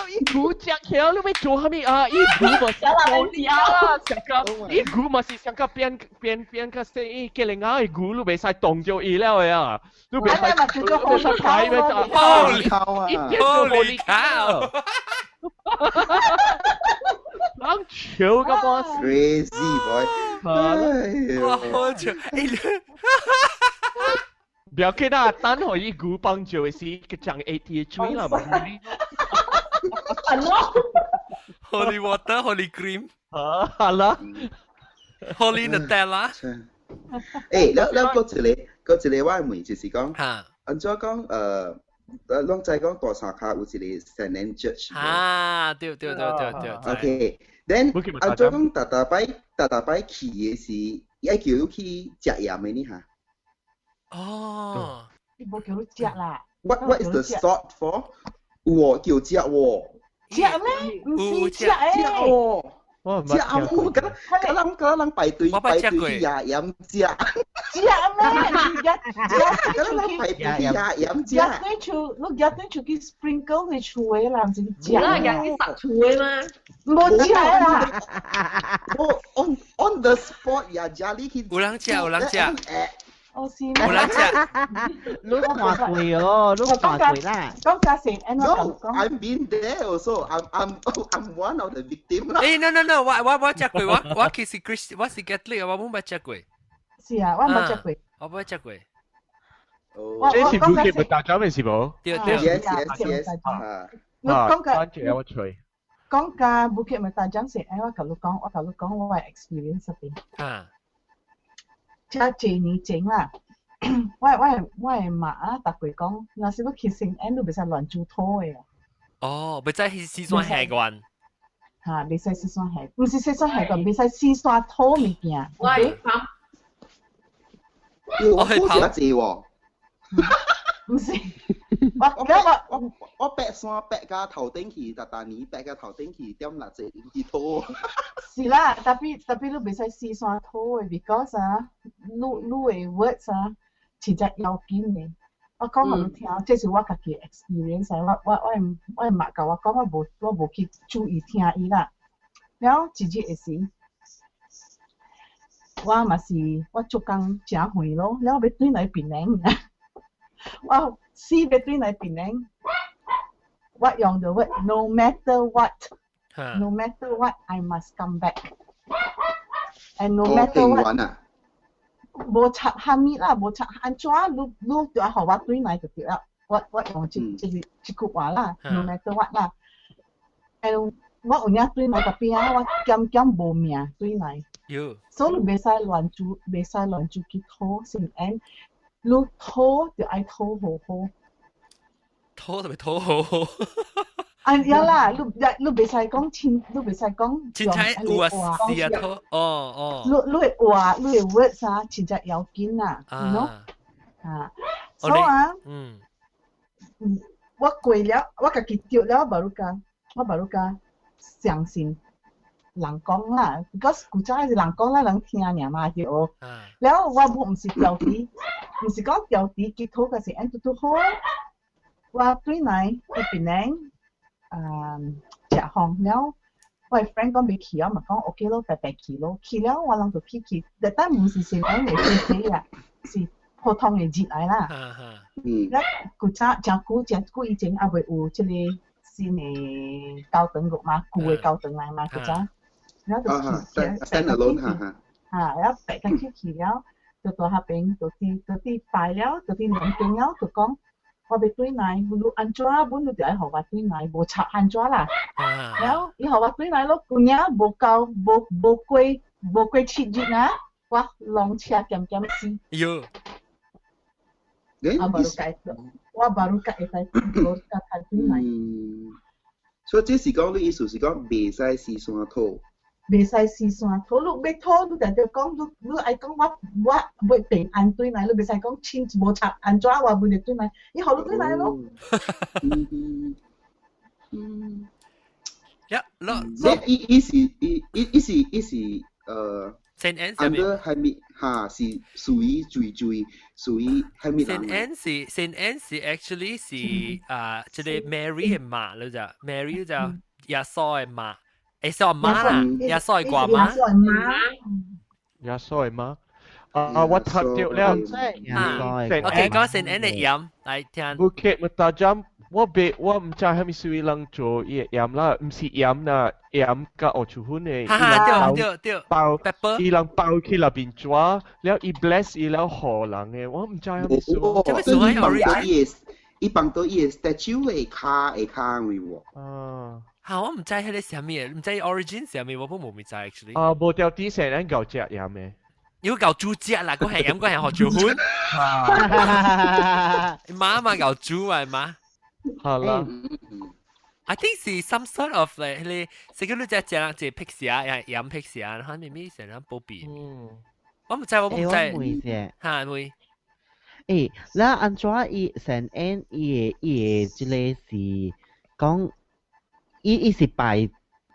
伊牛食起來，你欲做啥物啊？伊牛嘛是啊，上個伊牛嘛是上個變變變較細，伊吉靈仔的牛你袂使動著伊了的啊！你袂使袂使排咩就 Holy 啊！伊變做 Holy cow！人笑到半死，crazy boy！哇，好笑！欸，不要緊啦，等予伊牛幫助的時，佢將 AT 水啦嘛。 Holy water, holy cream。啊，好啦，Holy Nutella。欸，了了，閣一個，閣一個，我問就是講，按怎講？攏知講大三跤有一個 Saint Church。啊，對對對對對。 OK，then 按怎講？逐逐擺，逐逐擺去的時，伊愛叫你去食鹽的呢？哈。哦。伊無叫你食啦。 What is the salt for？有喎，叫食喎。食咩？毋是食誒。喎。食喎，敢敢人敢人排隊排隊去食鹽食。食咩？食敢人排隊去食鹽食。夾對厝，你夾對出去 sprinkle 去厝的啦，毋是食。啦，夾去撒厝的嘛。無食啦。我 on the spot 呀，家裡去。有人食，有人食。哦是有人食。你看過哦，你看過啦。講價成， No, I've been there also. I'm one of the victim 啦。欸，no no no，我我我食過，我我其實 Christ，我是 Catholic，我冇捌食過。是啊，我捌食過。我捌食過。這是武器不打針的是無？對對。 Yes yes yes。我講個。我吹。講價武器咪大獎是，哎，我共你講，我共你講我嘅 experience 入邊。啊。遮濟年前啦，我的媽啊，逐過講，若是欲去聖安，你袂使亂煮土的啊。哦，袂使四山下關。嚇，袂使四山下，毋是四山下關，袂使四山土物件。喂，我土是較濟喎。毋是，我我爬山爬到頭頂去，逐逐年爬到頭頂去點六隻去土。是啦，特別你袂使四山土的，because 啊，你的 words 啊，真正要緊的。我講予你聽，這是我家己 experience，我的媽共我講，我無去注意聽伊啦。了一日的時，我嘛是我做工誠遠咯，了欲轉來檳城。我死欲轉來檳城，我用 the word no matter what，no matter what I must come back，and no matter what，無插蝦米啦，無插按怎，你就愛予我轉來就對啦。我用這句話啦，no matter what 啦。and 我有影轉來特別啊，我減減無命轉來。所以你袂使亂做，袂使亂做去討聖安。你討就愛討好好。討特別討好好。啊，有啦，你袂使講親，你袂使講凊彩有啊，是啊，討，哦哦。你的話，你的 words 啊，真正要緊啊，you know？啊，所以啊，我過了，我家己著了，我 baru 較相信人講啦，because 古早是人講啦，人聽爾嘛對。了我毋是調皮，毋是講調皮，祈禱個是按拄拄好。我轉來去檳城，食飯了，我 friend 講欲去啊，嘛講 OK 咯，白白去咯，去了我人就去，但毋是聖安的節日啊，是普通的日來啦。了古早誠久誠久以前猶未有這個新的教堂個嘛，舊的教堂來嘛，古早。了就去 stand alone 哈哈。哈，了白個去了，就到彼邊，就佇拜了，就佇兩邊了，就講我欲轉來，你按怎，阮你就愛予我轉來，無插按怎啦。了，伊予我轉來咯，舊年無夠，無過7日啊，我攏車減減死。喲。我 baru 改，我 baru 改會使，無甲開轉來。所以這是講你意思是講袂使四山討。袂使四山討，你欲討，你就著講，你愛講我欲平安轉來，你袂使講親無插按怎，我袂轉來，伊予你轉來咯。呀，咯，伊是聖安 under 係咪哈是屬於最最屬於係咪？聖安是 actually 是啊，這個 Mary 的媽你就 Mary 就耶穌的媽。耶穌媽啦，耶穌的外媽。耶穌的媽。啊，我讀到了。 OK，講聖安的鹽來聽。 Bukit Mertajam，我毋知蝦米水人做伊的鹽啦，毋是鹽啦，鹽佮烏樹粉的。哈哈，對對對。包，伊人包去內面紙，了伊 bless 伊了予人的，我毋知蝦米水。這個水係伊放到伊的 statue 的跤的跤位喎。啊。嚇！我毋知彼個啥物，毋知 origin 啥物，我本無毋知 actually。啊，無掉啲成人夠食鹽的。要夠煮食啦，嗰係鹽，嗰係學煮粉。媽媽夠煮啊媽。好啦。 I think 是 some sort of like 彼個，是個你只隻人一個劈蛇，鹽劈蛇，然後咪咪成人保庇。我毋知，我毋知。嚇會。欸，那按怎伊聖安伊的這個是講，伊是拜，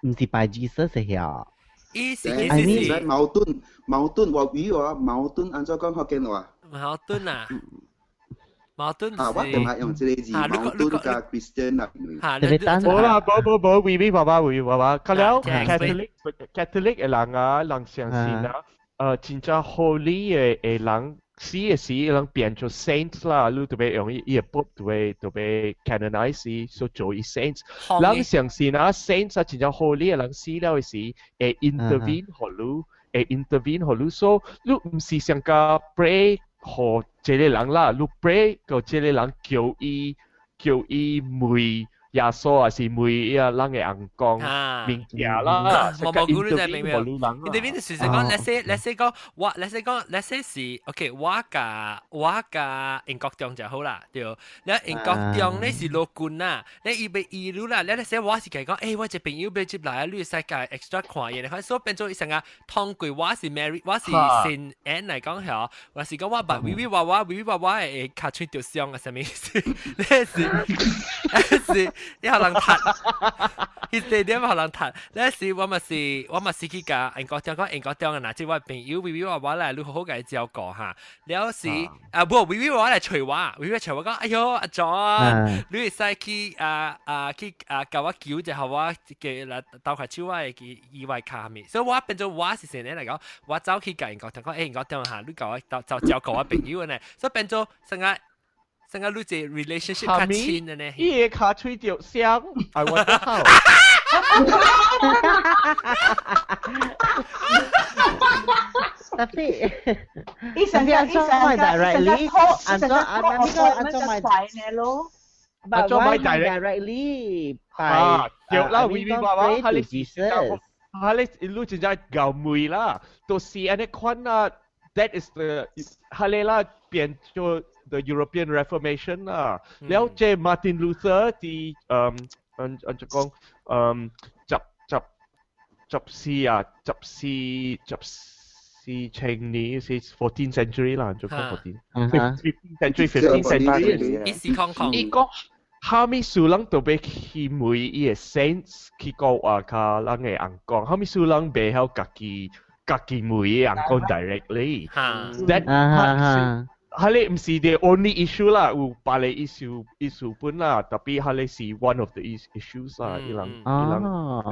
毋是拜 Jesus 的遐。伊是其實是矛盾，矛盾話語話矛盾，按怎講福建話？矛盾啊！矛盾啊！我定係用這個字，矛盾佮 Christian 啊。嚇，無啦，無無無，維維爸爸，維維爸爸，佢了 Catholic 的人啊，人相信啊，真正 holy 的人。死的時，人變做 saint 啦，你特別用伊伊個 book 特別 canonize 伊，所做伊 saint。人相信啊，saint 啊，真正 holy 的人死了的時，會 intervene 予你，會 intervene 予你，所以你毋是上個 pray 予這個人啦，你 pray 個這個人叫伊問耶穌啊是每啊人嘅尪公物件啦，無無顧你就明白。intervene 就是講，let's say 講，我 let's say 講，let's say 是，OK，我共英國中就好啦，對。你英國中咧是老君啊，你伊欲醫你啦，你 let's say 我是講，我一朋友欲接來啊，你會使共 extra 看嘢，你看所以變做成個通過我是 Mary，我是聖安來講係，我是講我捌微微娃娃微微娃娃會尻喙著傷啊，啥物意思？你是是。你予人踢，彼地點予人踢。那時我嘛是去共英國中講英國中啊，若這我朋友微微娃娃來，你好好共伊照顧哈。了時啊，無微微娃娃來揣我，微微揣我講，哎喲阿 John，你會使去啊啊去啊，共我求一下我嘅來鬥下手我會意外卡物，所以我變做我是先來講，我走去共英國中講，欸英國中哈，你共我鬥就照顧我朋友呢，所以變做成個。成個你這 relationship 較親的呢？伊个尻喙著傷，I wonder how。 Tapi 伊成個伊成個 directly，按照按照按照買咯。 But why directly？啊，對啦，微微娃娃，哈你哈你你真正𠢕問啦，就是按呢款啊，that is the 哈你啦變做 the European Reformation 啦，了這 Martin Luther 佇按按怎講十十十四啊，十四十四千年是 14 century 啦，就講 14 century 15 century，一時空空，伊講蝦米事人都欲去問伊个 saints 去講話較人的尪公，蝦米事人袂曉家己家己問伊尪公 directly。That 彼个毋是 the only issue 啦，有別个 issue issue 本啦，tapi 彼个是 one of the issues 啦，伊人伊人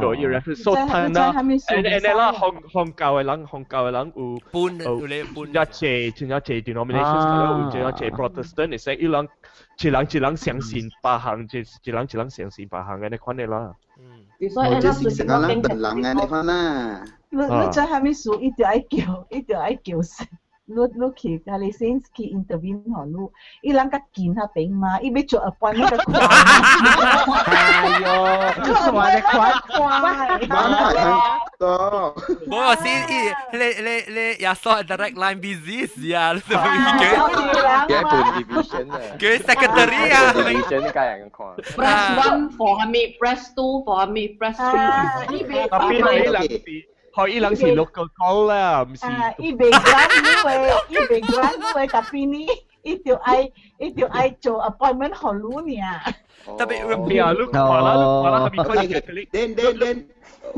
做伊 reference，所以睇啦，and 啦，紅教的人，紅教的人有本有咧本，一濟真正濟 denominations，有真正濟 Protestant，會使伊人一人一人相信別項，一一人一人相信別項按呢款的啦。所以這是成個人本人按呢款啦。你知啥物事？伊就愛叫，伊就愛叫。你你去共你 saints 去 intervene 予你，伊人較近較邊嘛，伊欲做 appointment 較快。哎喲，我的快快。多。無是伊，你你你耶穌 direct line busy 是啊，你都會叫。幾半 division 啊？叫 secretary 啊。 division 加人看。 Press one for 啥物，press two for 啥物，press three。 Tapi 彼人是。伊人是 local call 啦，毋是。伊袂 grant 你話，伊袂 grant 你話，tapi 呢，伊就愛做 appointment 予你爾。特別咩啊？你看啦，你看啦，係咪看 Catholic？ Then then then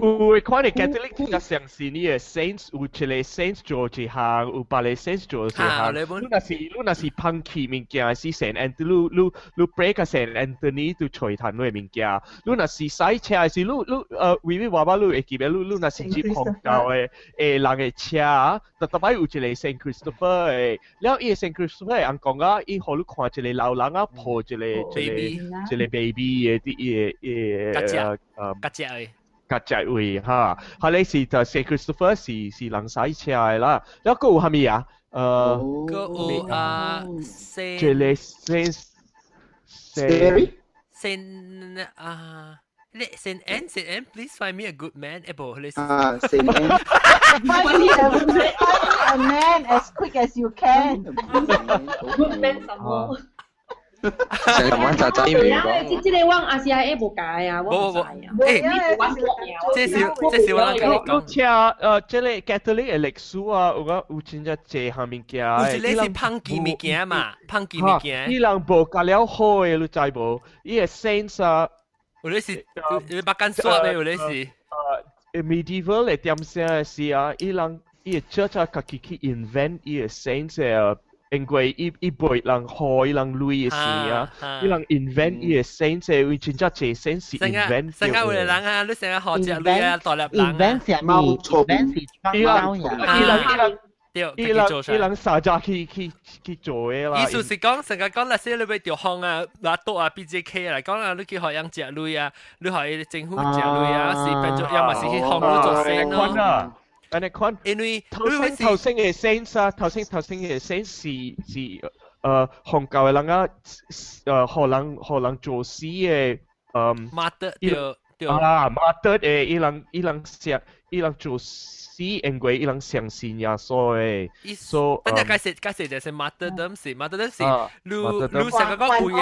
有會看你 Catholic 就相信你的 saints，有一個 saints 做一項，有別個 saints 做一項。你若是捧起物件是聖 Anthony，你你你 pray 個聖 Anthony 就揣趁你的物件。你若是駛車是你你微微娃娃你會記得，你你若是接紅教的誒人的車，特特擺有一個聖 Christopher 的，了伊個聖 Christopher 尪公啊，伊予你看一個老人啊抱一個一個一個 baby 的佇伊个伊個胳隻的。胳隻位哈，彼个是就聖 Christopher 是是人駛車的啦，了閣有啥物啊？閣有啊，聖一個聖聖聖啊，你聖 N 聖 N，please find me a good man，誒無，你啊聖 N。 Find me a man as quick as you can。 Good man 什麼？成晚就真未講。這這個我阿是阿無解啊，我唔知啊。誒，這是我人講。你聽這個 Catholic 的歷史啊，有個有真正濟項物件。有一個是捧記物件嘛，捧記物件。伊人無教了好的，你知無？伊個 saints 啊，有咧是有目間刷的，有咧是。medieval 的點聲的時啊，伊人伊個 church 啊，家己去 invent 伊個 saints 的。因為伊伊背人害伊人鐳的事啊，伊人 invent 伊個 saints 的，為真正濟 saints 是 invent。成個有個人啊，你成個學隻鐳啊，大粒人。 invent 是咩？invent 是創造伊人伊人對，伊人伊人撒家去去去做的啦。意思是講，成個講那些你欲著風啊、拿刀啊、BJK 來講啊，你去予人食鐳啊，你予政府食鐳啊，是變做要麼是去放你做先咯。按呢款，因為頭先頭先的 saints 啊，頭先頭先的 saints 是是紅教的人啊，予人予人做死的 Martyr 對對。啊，martyr 的，伊人相伊人做死，因為伊人相信耶穌的。So 等下解釋解釋就是 martyrdom 是 martyrdom 是，你你成個講有影，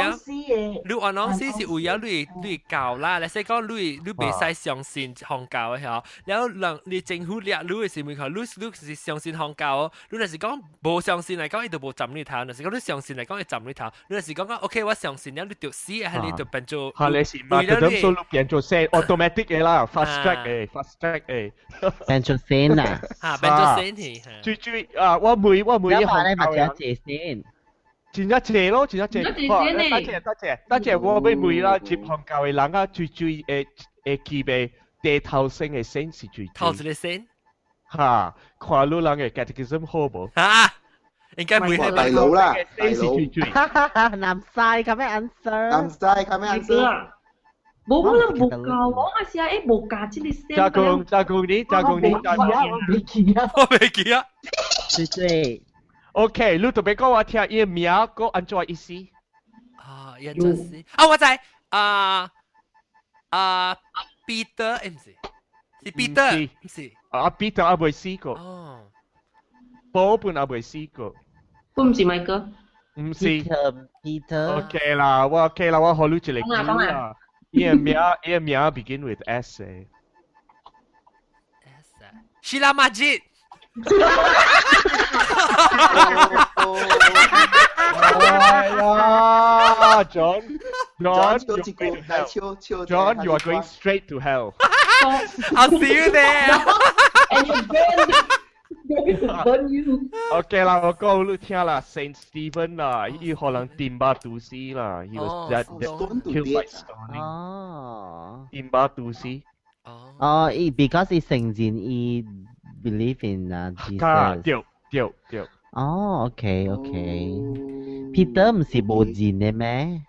你按啷死是有影你教啦，你說講你袂使相信宗教的嗬，然後人你政府掠你的時咪看，你是相信宗教，你若是講無相信來講，伊就無斬你頭；若是講你相信來講，伊斬你頭。你若是講講 OK，我相信了，你就死，還你就變做。係你是 martyrdom，所以你變做聖 automatic 的啦，fast track 的，fast track 的。變做聖啊！嚇，變做聖去。最最啊，我每一項你咪就謝先。真正謝咯，真正謝。多謝多謝多謝，我欲問啦，入學教的人啊，最最會會記袂第頭先的聖是最。頭一个聖。哈，看你人的 catechism 好無？哈，應該唔會大佬啦，大佬。南西咁樣 answer。南西咁樣 answer。無可能無教我，我是啊，誒無教這个聖。加工加工你，加工你，加工我袂記啊，我袂記啊。對對。 OK，你特別講我聽伊名閣按怎意思？啊，伊按怎意思？啊，我知啊啊，Peter，毋是，是 Peter，毋是。啊，Peter 還未死過。哦。保本還未死過。不毋是 Michael。毋是。 Peter。 OK 啦，我 OK 啦，我予你一个 clue 啦。伊个名 begin with S 的。 S 啊，Sheila Majid。哎呀，John John John you are going straight to hell. I'll see you there. And you burn, going to burn you. OK 啦，我講你聽啦，Saint Stephen 啦，伊予人釘肉毒死啦，he was that killed by stoning. 哦，釘肉毒死。哦，伊 because 伊承認伊 believe in 啊 Jesus。對對對。哦，OK OK。Peter 毋是無認的咩？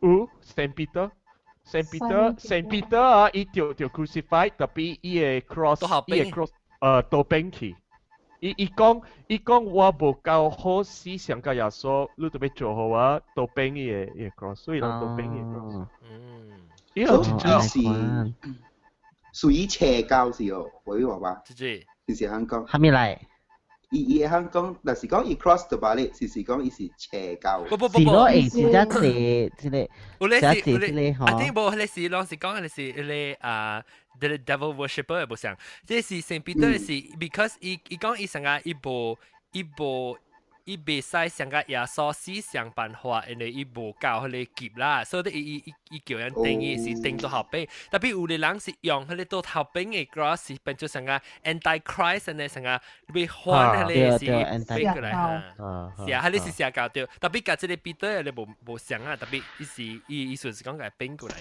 有 Saint Peter。Saint Peter，Saint Peter 啊，伊著 crucified，特別伊个 cross，伊个 cross，倒邊去。伊講我無夠好死上個耶穌，你特別做好我倒邊伊个 cross，所以人倒邊伊个 cross。伊個真正是屬於邪教是哦，我話吧。是是香港。哈咪來？伊伊會講，若是講伊 cross 就把你，是講伊是邪教。不不不是咯，會真正濟這个，有咧真是有咧，濟這个啊，吼。頂無彼个是攏是講彼个是彼个啊，這个 devil worshipper 無像，這是聖彼得是 because 伊講伊上個伊無伊袂使上個耶穌死想辦法，因為伊無夠彼个級啦，所以伊叫人釘伊是釘到後邊，特別有的人是用彼个到後邊的 cross 是變做上個 anti-Christ 呢，上個欲反彼个是飛過來哈。是啊，彼个是邪教對，特別佮這个彼得你無無相啊，特別伊是伊意思是講共變過來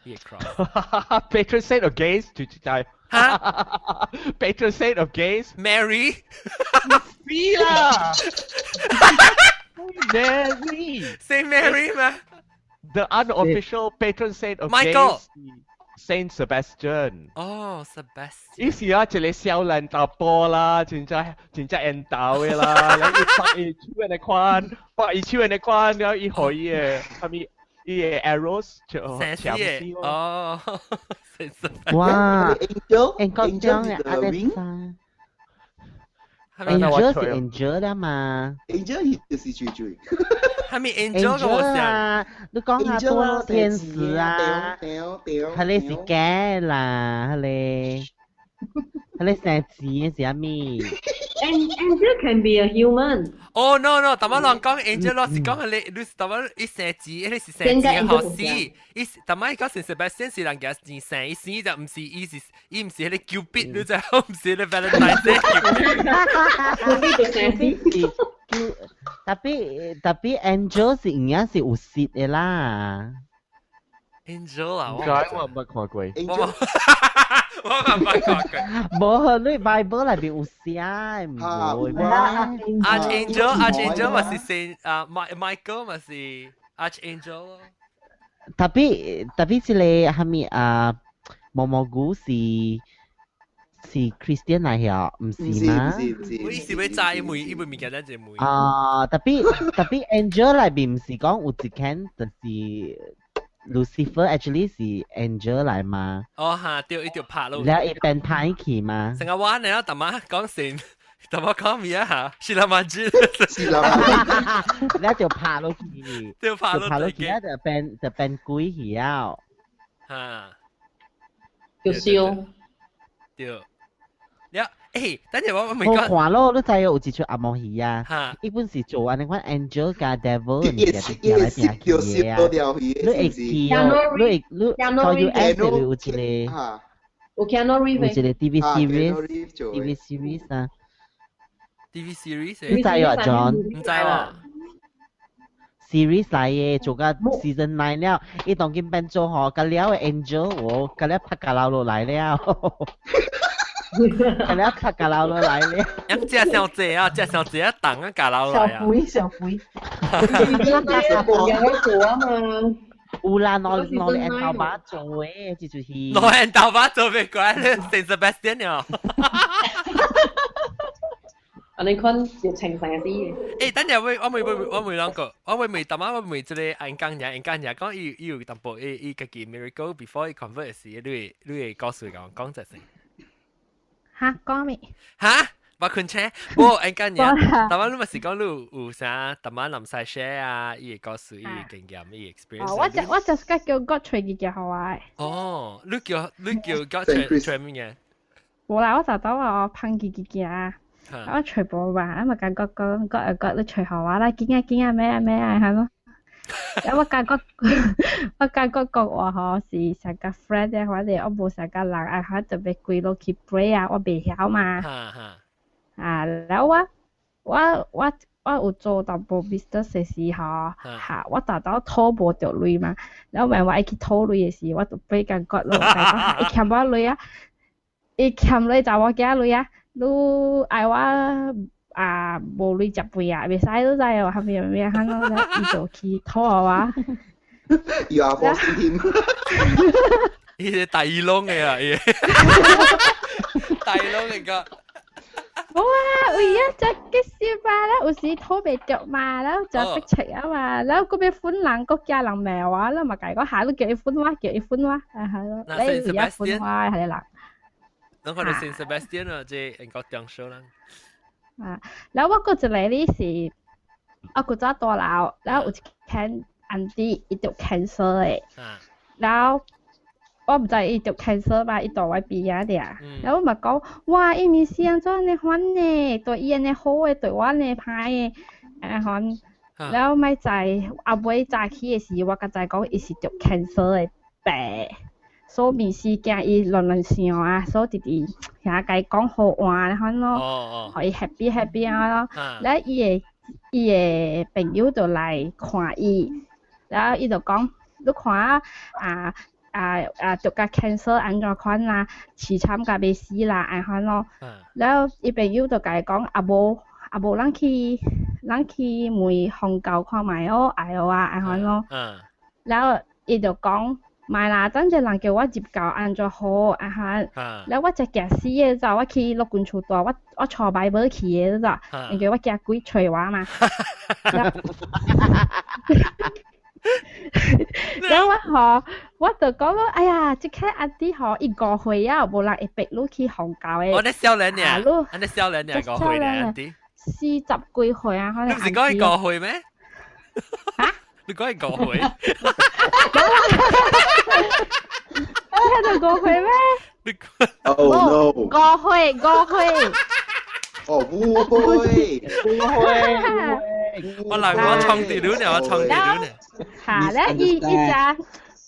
伊個 cross。 Patron saint of gays，就就係。哈？Patron saint of gays。 Mary。是啦。Mary。 Saint Mary 咩？The unofficial patron saint of Michael gays. Saint Sebastian。哦，Sebastian。伊是啊，一个少年查埔啦，真正真正緣投的啦，然後伊拍伊手按呢款，拍伊手按呢款，然後伊予伊的啥物，伊的 arrows 就射死的哦，Saint Sebastian。哇 Angel，講講嘅阿你 Angel 是 angel 啦嘛？Angel 就是最最。係咪 angel 個啊？你講下多天使啊？係你是假啦，係你係你聖子是啥物？Angel can be a human。哦 no no，頭先人講 angel 咯，是講係你，你是頭先伊聖子，彼是聖子學死，伊頭先講聖 Sebastian 是人家真生，伊生就毋是，伊是伊毋是彼個 Cupid，你知毋是彼個 Valentine Day Cupid。特別 angel 是應該是有色的啦。 Angel 啊，點解我毋捌看過？我我毋捌看過。無，你 Bible 內面有寫，毋會咩？Archangel，Archangel 嘛是聖啊，Michael 嘛是 Archangel 咯。特別這个啥物啊，毛毛菇是 Christian 來嘅，毋是嗎？我意思欲知伊問伊問物件，咱就問。啊，特別特別 angel 內面毋是講有一間就是 Lucifer actually 是 angel 來嘛。哦哈，對，伊就拍咯。了伊變歹去嘛。成個話你啊，大媽講成，大媽講咩啊？嚇，是啦嘛子，是啦嘛，了就拍落去，就拍落去啊！就變鬼去啊！嚇，就燒。對。了，誒，等陣我未講。好看咯，你知有一出阿毛戲啊？伊本是做按呢款 angel 加 devil 物件拼來拼去的啊。你會記哦？你會你在 US 有一個，有 Keanu Reeves，有一個 TV series，TV series 啊。 TV series，你知啊，John？毋知喎。 series 來的，做甲 season 9 了，伊當今變做吼，甲了的 angel，哦，甲了拍甲流落來了。甲了拍甲流落來了。咁食傷濟啊，食傷濟啊，重啊，甲流來啊。小肥小肥。有做啊嘛。有啦，攞攞你頭把做的，這就是。攞人頭把做別怪，聖 Sebastian 了。啊！你看就情成啲。誒，等陣我未諗過，我未未，淡仔我未這個按講嘢，按講嘢講伊有淡薄伊伊家己 miracle before 伊 convert 時，你會告訴講講這先。嚇，講咩？嚇，我困車，無按講嘢，淡仔你咪是講你有啥淡仔唔使 share 啊，伊會告訴伊經驗，伊 experience。我就叫 God 揣物件予我。哦，你叫 God 揣揣物件？無啦，我就當我碰見物件。我揣無嘛，啊嘛感覺講講又講你揣予我啦，見啊見啊咩啊咩啊係咯。我感覺講話吼是上個 friend 的，反正我無上個人啊，我特別跪落去 pray 啊，我袂曉嘛。啊，然後我有做淡薄 business 的時候，嚇我逐晝討無著鐳嘛，然後萬我愛去討鐳的時，我就 pray 感覺咯，講伊欠我鐳啊，伊欠鐳查某囝鐳啊。你愛我啊無鐳食飯啊，袂使你知哦，蝦米咩蝦米，伊就去討我。 You are forcing him。伊是大耳窿的啊，伊。大耳窿嚟個。冇啊，為啊，就結事嘛啦，有時討袂著嘛，然後就逼切啊嘛，然後嗰邊款人國家人罵我，啦嘛共伊講下，你叫伊款我，叫伊款我，啊係咯，你而家款我係人。咱看到聖 Sebastian 啊，這英國中小人。啊，然後我閣一個哩是，我古早大樓，然後有一間 auntie 伊得 cancer 的，然後我毋知伊得 cancer 嘛，伊住我邊仔爾，然後我嘛講，哇，伊毋是按怎按呢款呢，對伊按呢好的，對我按呢歹的，按款，然後莫知後尾早起的時，我才知講伊是得 cancer 的病。所以毋是驚伊亂亂想啊，所以直直遐共伊講好話款咯，予伊 happy happy 啊咯。了伊的朋友就來看伊，然後伊就講，你看啊啊啊得甲 cancer 按怎款啊，凄慘甲欲死啦，按款咯。了伊朋友就共伊講，啊無啊無，咱去問宗教看覓哦，愛我啊，按款咯。然後伊就講。莫啦，等陣人叫我入教按怎好，啊哈，了我才驚死的，就我去陸軍厝住，我帶 Bible 去的，你知？因為我驚鬼揣我嘛。了我吼，我就講咯，哎呀，這個 auntie 吼，伊5歲啊，無人會逼你去宗教的。我咧少年爾，按呢少年爾5歲爾 auntie。40幾歲啊，可能。你唔是講伊5歲咩？嚇？你講伊5歲？聽到5歲咩？ Oh no！5歲，5歲。哦，誤會，誤會。我來，我創地圖呢，我創地圖呢。嚇！咧伊伊只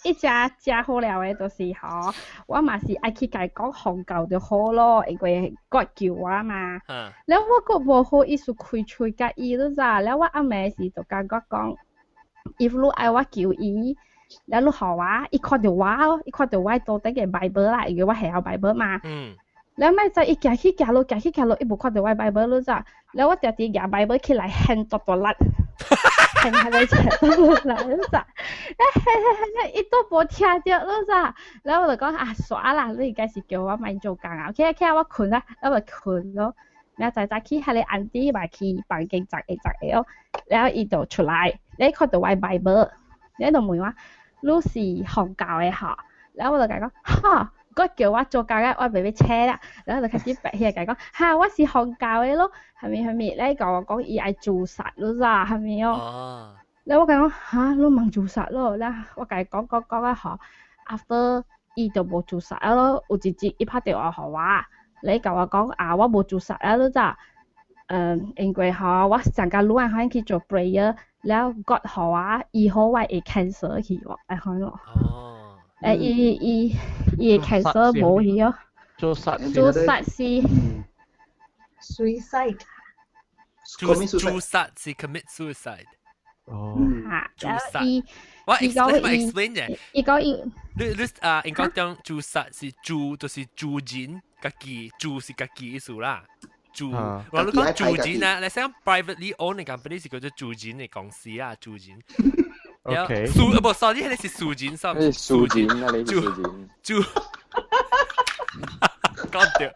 伊只食好料的，就是吼，我嘛是愛去共伊講宗教就好咯，因為 God 救我嘛。了我閣無好意思開喙共伊，你知？了我暗暝時就共我講，if 你愛我求伊，了你予我，伊看著我哦，伊看著我桌頂个 Bible 啦，因為我會曉 Bible 嘛。了莫知伊行去行落，行去行落，伊無看著我 Bible 你知？了我定定舉 Bible 起來掀大大力，掀下來切大大力，你知？嘿嘿嘿，伊都無聽著，你知？了我就講啊，煞啦，你應該是叫我莫做工啊，起來起來，我睏啦，我就睏咯。明仔早起，彼個 auntie 嘛去房間十個十個哦，了伊就出來，你看著我 Bible，你就問我，你是紅教的吼，然後我就共伊講，哈，我叫我做工嘅，我袂欲請啦，然後就開始白起來共伊講，哈，我是紅教的咯，係咪係咪？咧共我講伊愛自殺咯咋，係咪哦？然後我共伊講，哈，你茫自殺咯，然後我共伊講講講啊吼，after 伊就無自殺咯，有一日伊拍電話予我，咧共我講啊，我無自殺啊咯咋，因為吼我上甲女人去做 prayer，了 God 予我醫好我的 cancer 去喎，按呢咯。哦。伊伊伊的 cancer 無去哦。自殺。自殺是。 suicide。自殺是 commit suicide。哦。嚇，自殺。我 explain 我 explain 嘅。伊講伊。你你啊，應該講自殺是自就是自人家己，自是家己意思啦。自，我你講自人啊，你想 privately owned 嘅 company 是叫做自人嘅公司啊，自人。 OK。私啊不，sorry，彼是私人，sorry。私人啊，你是私人。自。講對。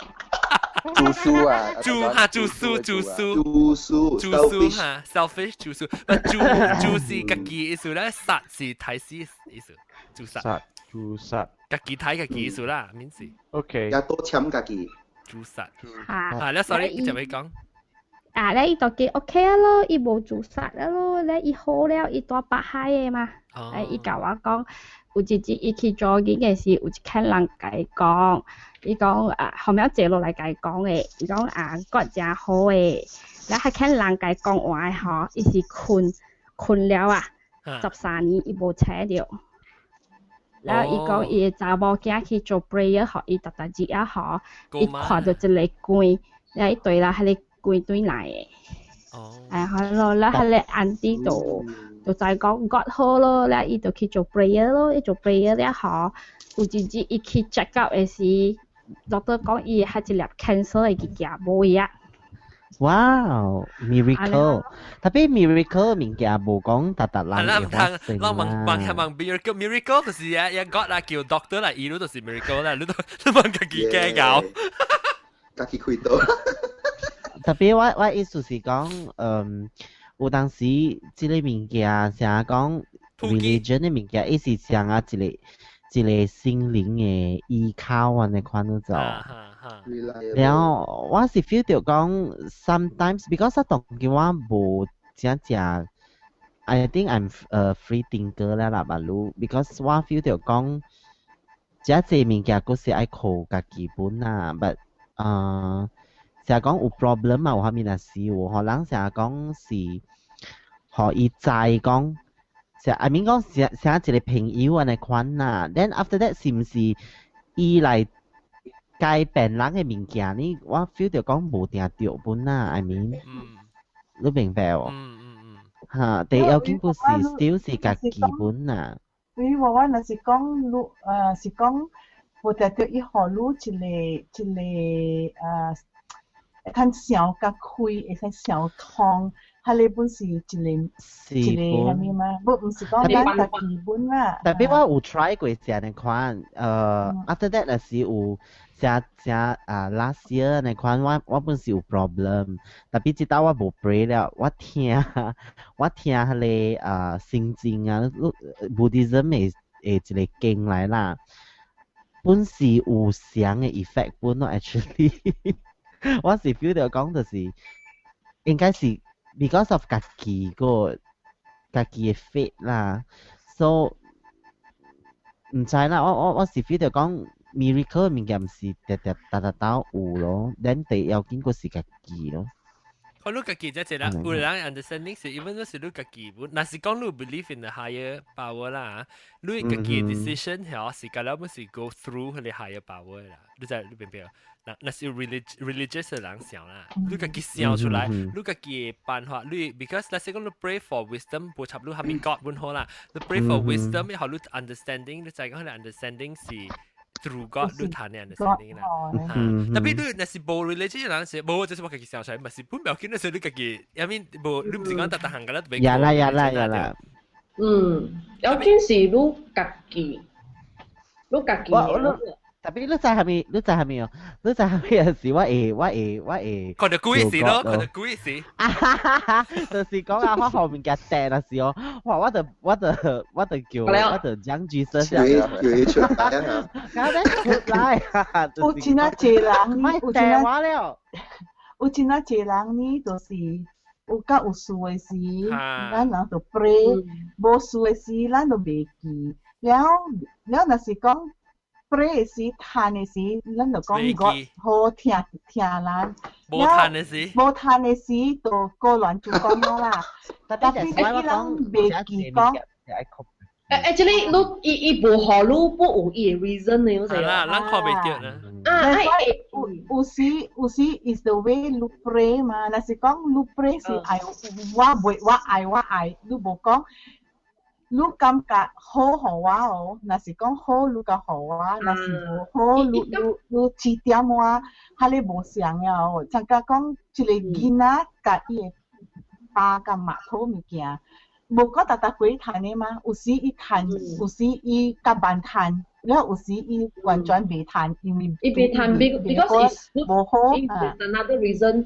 自私啊！自哈自私自私自私自私哈，selfish 自私，不自自是家己意思咧，殺是刣死意思，自殺。殺自殺。家己刣家己意思啦，免是。 OK。也多簽家己。自殺。啊，你 sorry，就未講。啊，咧伊就記 OK 啊咯，伊無自殺啊咯，咧伊好了，伊蹛北海的嘛。伊共我講，有一日伊去做緊嘅時，有一群人共伊講，伊講啊，後尾坐落來共伊講的，伊講啊，God 誠好的，了彼群人共伊講話的吼，伊是睏睏了啊，13年伊無醒著。了伊講伊的查某囝去做 prayer，予伊逐逐日啊吼，伊看著一个光，了伊對啦，彼个光對來的。哎，好咯，了彼个 auntie 就就知講 God 好咯，了伊就去做 prayer 咯，伊做 prayer 了吼，有一日伊去 check up 的時，doctor 講伊彼一粒 cancer 的物件無去啊。哇，miracle！tapi miracle 物件無講逐逐人會發生啦。問問問 miracle miracle 就是啊，一 God 啦，叫 doctor 啦，醫就是 miracle 啦，你都你問家己計較。家己開刀。 tapi 我意思是講，有當時這个物件成日講 religion 的物件，伊是像啊一個一個心靈的依靠按呢款嗰種。然後我是 feel 到講，sometimes because 我當今我無誠正，I think I'm a free thinker 啦啦，嘛汝，because 我 feel 到講，這濟物件閣是愛靠家己本啊，but 啊，成日講有 problem 嘛，有啥物若是有，予人成日講是，予伊知講，成 I mean 講成成一個朋友按呢款啦，then after that 是毋是伊來改變人的物件呢？我 feel 到講無定對本啦，I mean，你明白無？嚇，第要緊不是 still 是家己本啦。對我我若是講你是講無定對伊予你一個一個會通想較開，會使想通，彼個本是一個一個啥物嘛？無毋是講咱家己本啦。 tapi 我有 try 過這呢款，after that 若是有誠誠啊 last year 呢款，我本是有 problem，tapi 這道我無 pray 了，我聽彼个啊聖經啊，Buddhism 的的一個經來啦，本是有相的 effect 本咯，actually，我是 feel 到講就是應該是 because of 家己個家己的 faith 啦，so 毋知啦，我是 feel 到講 miracle 物件毋是定定逐逐兜有咯，咱第要緊閣是家己咯。可你家己這一個，有人 understanding 是，even 是你家己，若是講你 believe in the higher power 啦，你家己 decision 係是甲了，不是 go through 彼個 higher power 啦，你知你明白？若若是 religious 的人想啦，你家己想出來，你家己的辦法，你 because 若是講你 pray for wisdom，無插你蝦米 God 本好啦，你 pray for wisdom，予你 understanding，你知講彼個 understanding 是 through God 你談的 understanding 啦。tapi 你若是無 religious 人是無，就是我家己想出來，嘛是本不要緊，你是你家己，I mean 無，你毋是講逐逐項個啦，特別。呀啦呀啦呀啦。嗯，要緊是你家己，你家己。特別你知係咪？你知係咪哦？你知係咪有時我會看到鬼事咯，看到鬼事。啊哈哈哈！就是講啊，我後面嘅掟啊時哦，哇！我就叫我就講 Jesus 叫出來啊！搞得出來，有真啊濟人，莫掟我了。有真啊濟人呢，就是有較有事的時，咱人就 pray；無事的時，咱就袂記。了了，若是講 pray 的時，嘆的時，咱就講 God 好聽聽咱。無嘆的時，無嘆的時，就過亂就講啦。特別伊人袂記講。誒，actually，你伊伊無予你不有伊的 reason 呢，我係啦，咱看袂著啦。啊，有時 is the way 你 pray 嘛，若是講你 pray 是愛我袂我愛我愛，你無講你感覺好予我哦，若是講好你較予我，若是無好你你你指點我，彼个無相了哦。親像講一個囡仔共伊的爸佮媽討物件。無講逐逐回趁的嘛，有時伊趁，有時伊較慢趁，了有時伊完全袂趁，因為伊袂趁，because it's 無好啊。Another reason，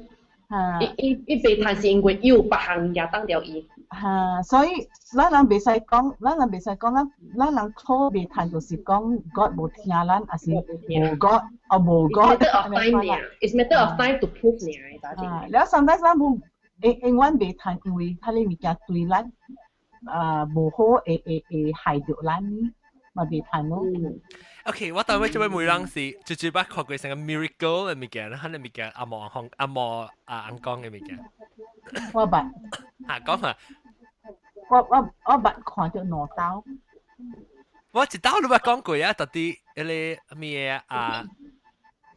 伊伊伊袂趁是因為有別項物件擋著伊。哈，所以咱人袂使講，咱人袂使講，咱咱人討袂趁就是講 God 無聽咱，抑是無 God，哦無 God。 It's matter of time 爾，It's matter of time to prove 爾，啊，了 sometimes 咱無永永遠袂趁，因為彼个物件對咱啊無好，會害著咱，嘛袂趁咯。 OK，我當尾做尾每人是最最捌看過成個 miracle 的物件，彼个物件阿毛紅阿毛啊尪公的物件。我捌。嚇講下。我捌看著兩道。我一道你捌講過啊，到底彼个咩啊？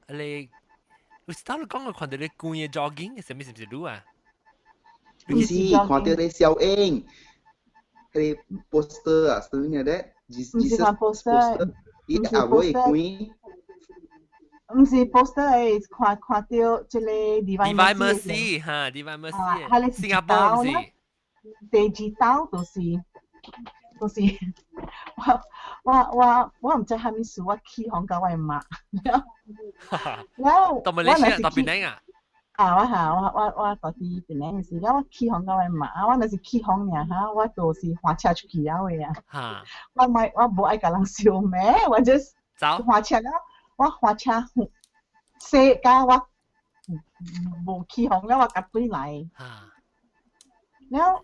彼个有一道你講過看著你規个 jogging 啥物是毋是你啊？唔是，看到你小英，彼個 poster 啊，something like that。唔是看 poster，伊後尾會毋是 poster 的，看看著這個 Divine Mercy 哈，Divine Mercy，新加坡毋是？第二道就是我毋知啥物事，我起哄共我的媽，然後到馬來西亞到檳城啊？啊，我哈，我佇檳城時，了我起哄共我的媽，我若是起哄爾哈，我就是駛車出去了的啊。我莫我無愛共人相罵，我 just 駛車了，我駛車駛甲我無起哄了，我共轉來。了，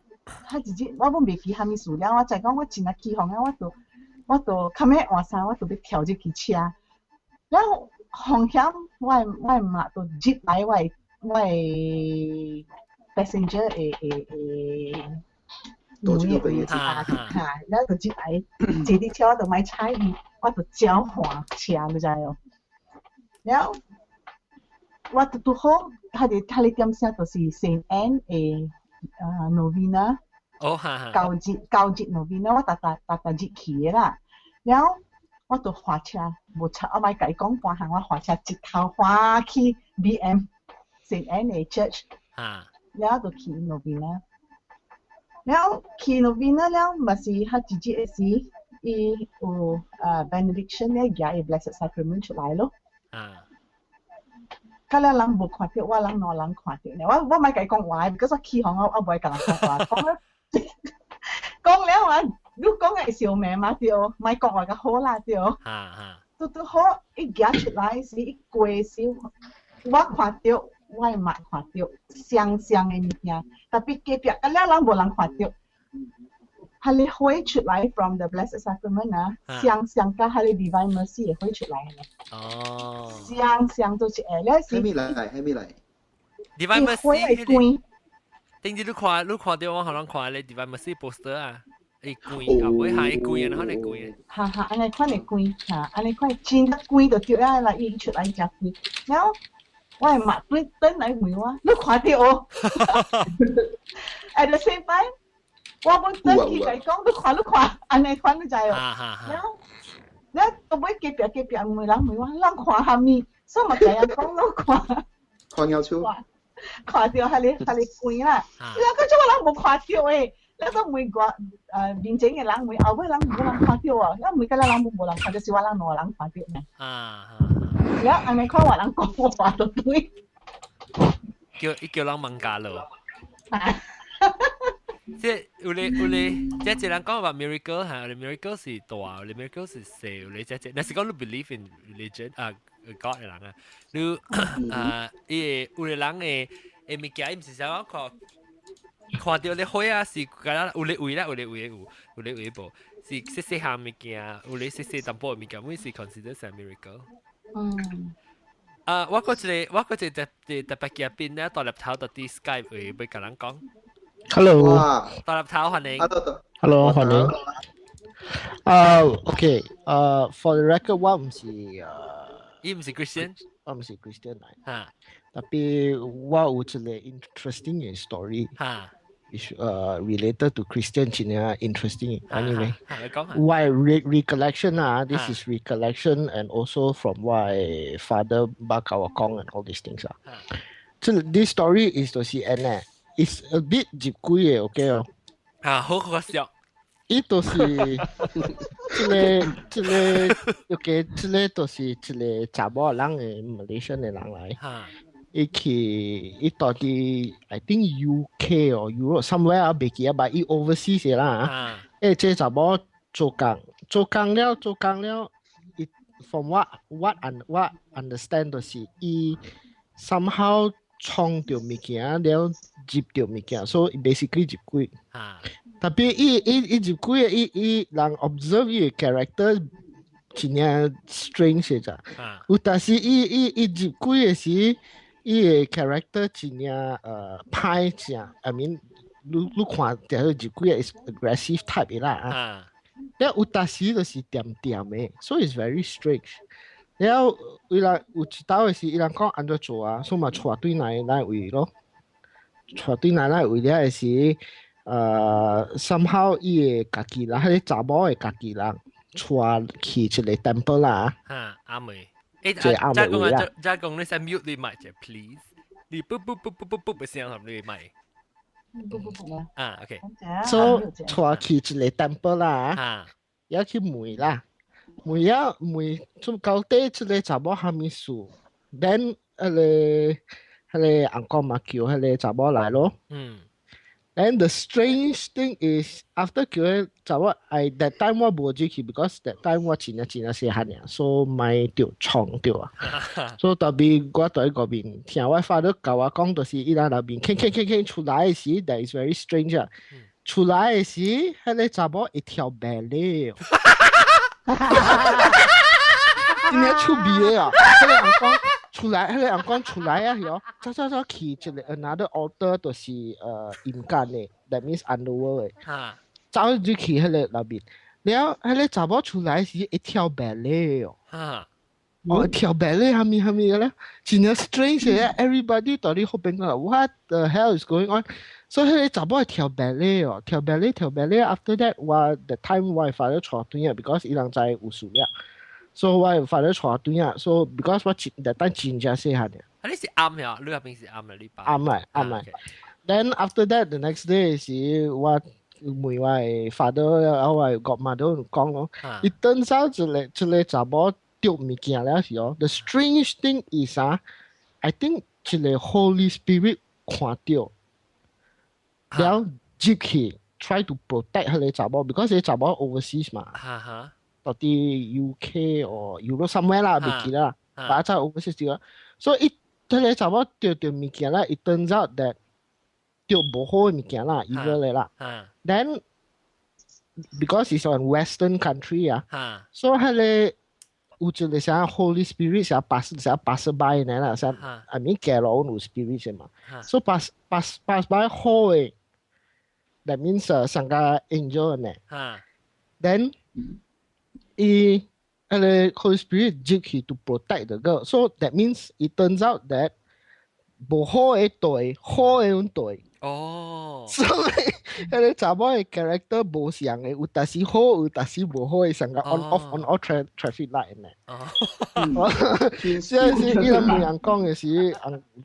彼一日我攏袂記啥物事了，我知講我真啊起哄了，我就較尾換衫，我就欲跳入去車。了，風險我的媽就入來我的 passenger 的多一個朋友哈，了就入來坐佇車，我就莫睬伊，我就照駛車，你知無？了，我拄拄好，彼個點聲就是聖安的啊 novena，哦哈哈，九日 novena，我逐逐逐逐日去的啦。了，我就駛車，無錯，我莫共伊講半項，我駛車一頭駛去 BM 聖安的 church，了就去 novena。了去 novena 了，嘛是彼一日的時，伊有啊 benediction 咧，舉伊 Blessed Sacrament 出來咯。甲了人無看著，我人兩人看著呢。我莫共伊講話，because 我起哄我無愛共人講話，講了講了啊，你講會相罵嘛對，莫講話較好啦對。拄拄好，伊舉出來時，伊過時，我看著，我的媽看著，雙雙的物件，tapi 隔壁甲了人無人看著。彼个火出來 from the Blessed Sacrament 啊，雙雙佮彼个 Divine Mercy 的火出來呢。雙雙都是會，了是。彼來？彼來？ Divine Mercy 火會關。頂日你看著我予人看咧 Divine Mercy poster 啊，會關，後尾下會關，然後會關。哈哈，按呢款會關，哈，按呢款真關就對啊啦，伊出來誠關。然後我的媽對轉來問我，你看著無？At the same time，我欲轉去共伊講，你看你看，按呢款你知無？然後，了到尾隔壁隔壁問人問我，人看啥物？所以嘛共人講你看。看鳥鼠。看著彼个彼个關啦，你講做我人無看著的，你都每個面前嘅人，每後尾人無人看到啊，因每個人無人看到，是我人兩個人看到呢。了按呢看我人講話都對。叫伊叫人問價咯。即係有咧有咧，即係一人講話 miracle 嚇，有 miracle 是大，有 miracle 是細，有咧即係，若是講你 believe in religion 啊 God 嘅人啊，你啊伊個有個人嘅嘅物件，伊毋是想講看看到咧火啊，是敢若有咧位啦，有咧位有，有咧位無，是細細項物件，有咧細細淡薄物件，每是 consider 成 miracle。啊，我嗰一個，我嗰一個特特特別嘉賓咧，大粒頭到啲 Skype 會欲共人講。 Hello，大粒頭歡迎。 Hello，歡迎。啊，OK，for the record，我毋是伊毋是 Christian，我毋是 Christian 來。 Tapi 我有一個 interesting 嘅 story。Is related to Christian 真正 interesting. Anyway，你講下。我 recollection 啊，this is recollection and also from my father 捌共我講 and all these things 啊。這 this story is 就是按呢，is a bit 入鬼嘅，OK 哦。啊，好可笑。伊就是這個這個，OK，這個就是一個查某人嘅 Malaysian 嘅人來。伊去伊到佇 I think UK or Europe somewhere 啊，袂記啊，but 伊 overseas 的啦。這查某做工，做工了，做工了，伊 from what understand 就是伊 somehow 創著物件了，入著物件，所以 basically 入鬼。Tapi 伊伊伊入鬼，伊伊人 observe 伊嘅 character 真正 strange 嘅咋。有但是伊伊伊入鬼嘅時，伊嘅 character 真正歹正，I mean 你你看著入鬼 is aggressive type 的啦啊。了有當時就是恬恬的，所以 it's very strange。了伊人有一道的是伊人講按怎做啊，所以嘛帶對來來位咯，帶對來來位了的時，somehow 伊的家己人，彼個查某的家己人帶去一個 temple 啦。哈，阿妹。欸，這阿妹位啦。再講你先 mute 你麥者，please。你不不不不不不不聲同你麥。不不不啊。啊，OK。所以帶去一個 temple 啦，也去問啦，問了問，從到底這個查某啥物事，then 彼個彼個翁公嘛叫彼個查某來咯。And the strange thing is, after 叫彼查某，I that time 我無入去，because that time 我真正真正細漢爾，所以莫著創著啊。所以 tapi 我佇外面聽我 father 共我講，就是伊人內面傾傾傾傾出來的時，that is very strange 啊。出來的時，彼個查某會跳 ballet。真正趣味的啊！彼個翁公出來，彼個翁公出來啊，喲，走走走去一個 another altar，就是陰間的，that means underworld 的。走入去彼個內面，了彼個查某出來時會跳 ballet 哦。哦，跳 ballet 啥物啥物的咧，真正 strange 的，everybody 佇咧後邊講，what the hell is going on？所以彼個查某會跳 ballet 哦，跳 ballet 跳 ballet。After that，我 the time 我 father 帶轉啊，because 伊人知有事了。所以我 father 帶轉啊，so because 我真 that time 真正細漢的。啊，你是暗呀？你那邊是暗的，你爸？暗來暗來。Then after that the next day 是我問我的 father 啊，我的 godmother 講咯，伊 turns out 一個一個查某著物件了時哦，the strange thing is 啊，I think 一個 Holy Spirit 看著，了入去 try to protect 彼個查某，because 彼個查某 overseas 嘛，到佇 UK or Europe somewhere 啦，袂記啦，把在 overseas 對，所以伊彼個查某著著物件啦，it turns out that 著無好的物件啦，evil 的啦。Then because it's on Western country 啊，所以彼個有一個啥 Holy Spirit 啥 pass 啥 pass by 呢啦，啥 I mean 走路有 spirit 嘛，所以 pass pass pass by 好的，that means 上個 angel 呢。Then 伊彼個 Holy Spirit 入去 to protect the girl，so that means it turns out that 無好的對，好的對。所以彼個查某的 character 無相的，有當時好，有當時無好的，上個 on off on off traffic light 呢。所以是伊人問人講的是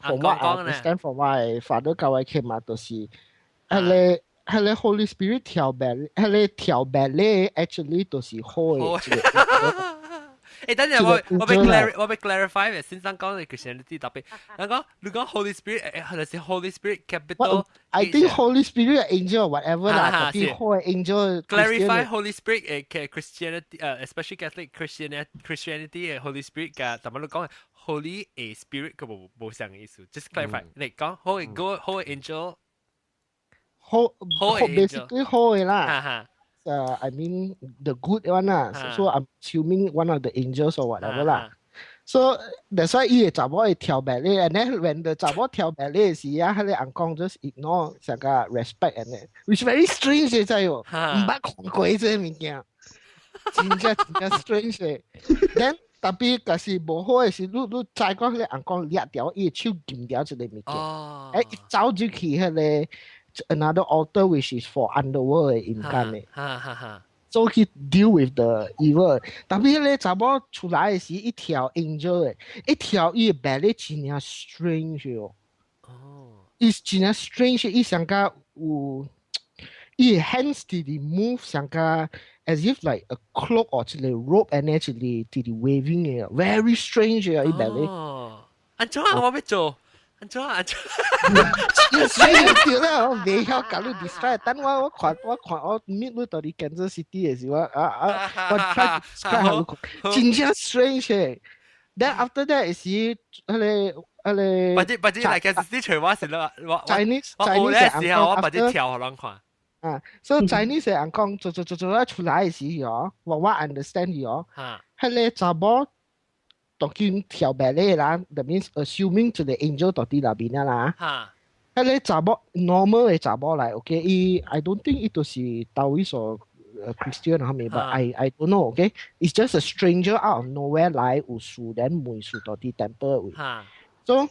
，from what I understand from my father 教我聽嘛，就是彼個彼個 Holy Spirit 跳 ballet，彼個跳 ballet actually 都是好的。誒，等陣我俾 clarify 嘅，先生講嘅 Christianity 特別，你講你講 Holy Spirit 誒，係是 Holy Spirit capital。 I think Holy Spirit angel whatever 啦，特別好嘅 angel。 Clarify Holy Spirit 誒嘅 Christianity 誒，especially Catholic Christianity 嘅 Holy Spirit 嘅，但係你講 Holy 誒 Spirit 個無無相嘅意思，just clarify。你講好嘅 go 好嘅 angel，好好 basically 好嘅啦。I mean the good one 啦，so I'm assuming one of the angels or whatever 啦。So that's why 伊個查某會跳 ballet，and then when the 查某跳 ballet 時啊，彼個翁公 just ignore 成個 respect and which very strange 真係喎，毋捌看過這個物件，真正真正 strange。 Then 特別就是無好的是，你你知講彼個翁公掠掉，伊的手撳掉一個物件，欸，伊走入去彼個 another altar which is for underworld 的陰間的。哈哈哈。 So he deal with the evil。特別咧，查某出來的時，一跳 angel 的，一跳伊的 ballet 真正 strange 哦。哦。伊真正 strange，伊上加有伊 hands 直直 move 上加 as if like a cloak or 一個 rope and 一個直直 waving 的，very strange 啊！伊 ballet。哦。按怎啊？我欲做。按怎按怎？所以對啦，我袂曉共你 describe。等我我看我看我 meet 你到佇 Kansas City 的時，我啊啊我 try to describe 予你，真正 strange。Then after that 是彼個彼個。或者或者來 Kansas City 除我是啦，我 Chinese 我學嘅時候我或者跳予人看。啊，所以 Chinese 的人講做做做做出來的時候，我我 understand 伊哦。彼個查某。當今跳 ballet 啦，that means assuming 一個 angel 到佇內邊啦。彼個查某 normal 的查某來，OK，伊 I don't think 伊就是 Taoist or Christian 係咪？But I don't know，OK，it's just a stranger out of nowhere 來有事，then 問事到佇 temple 位。So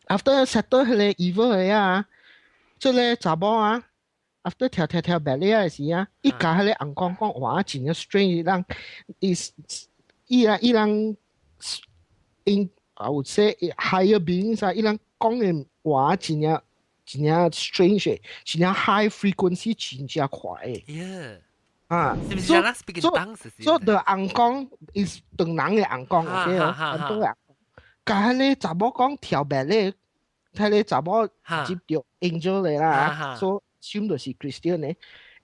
after settle 彼個 evil 的啊，這個查某啊，after 跳跳跳 ballet 的時啊，伊共彼個翁公講話真正 strange，人 is 伊人伊人。in I would say higher beings 啊，伊人講的話真正真正 strange，真正 high frequency 真正快的。 啊，是不是啦？Speaking tongues。所以 the 翁公 is 唐人的翁公，OK 哦，很多人。共彼個查某講跳 ballet，彼個查某接著 angel 嚟啦，所以 assume 就是 Christian 的。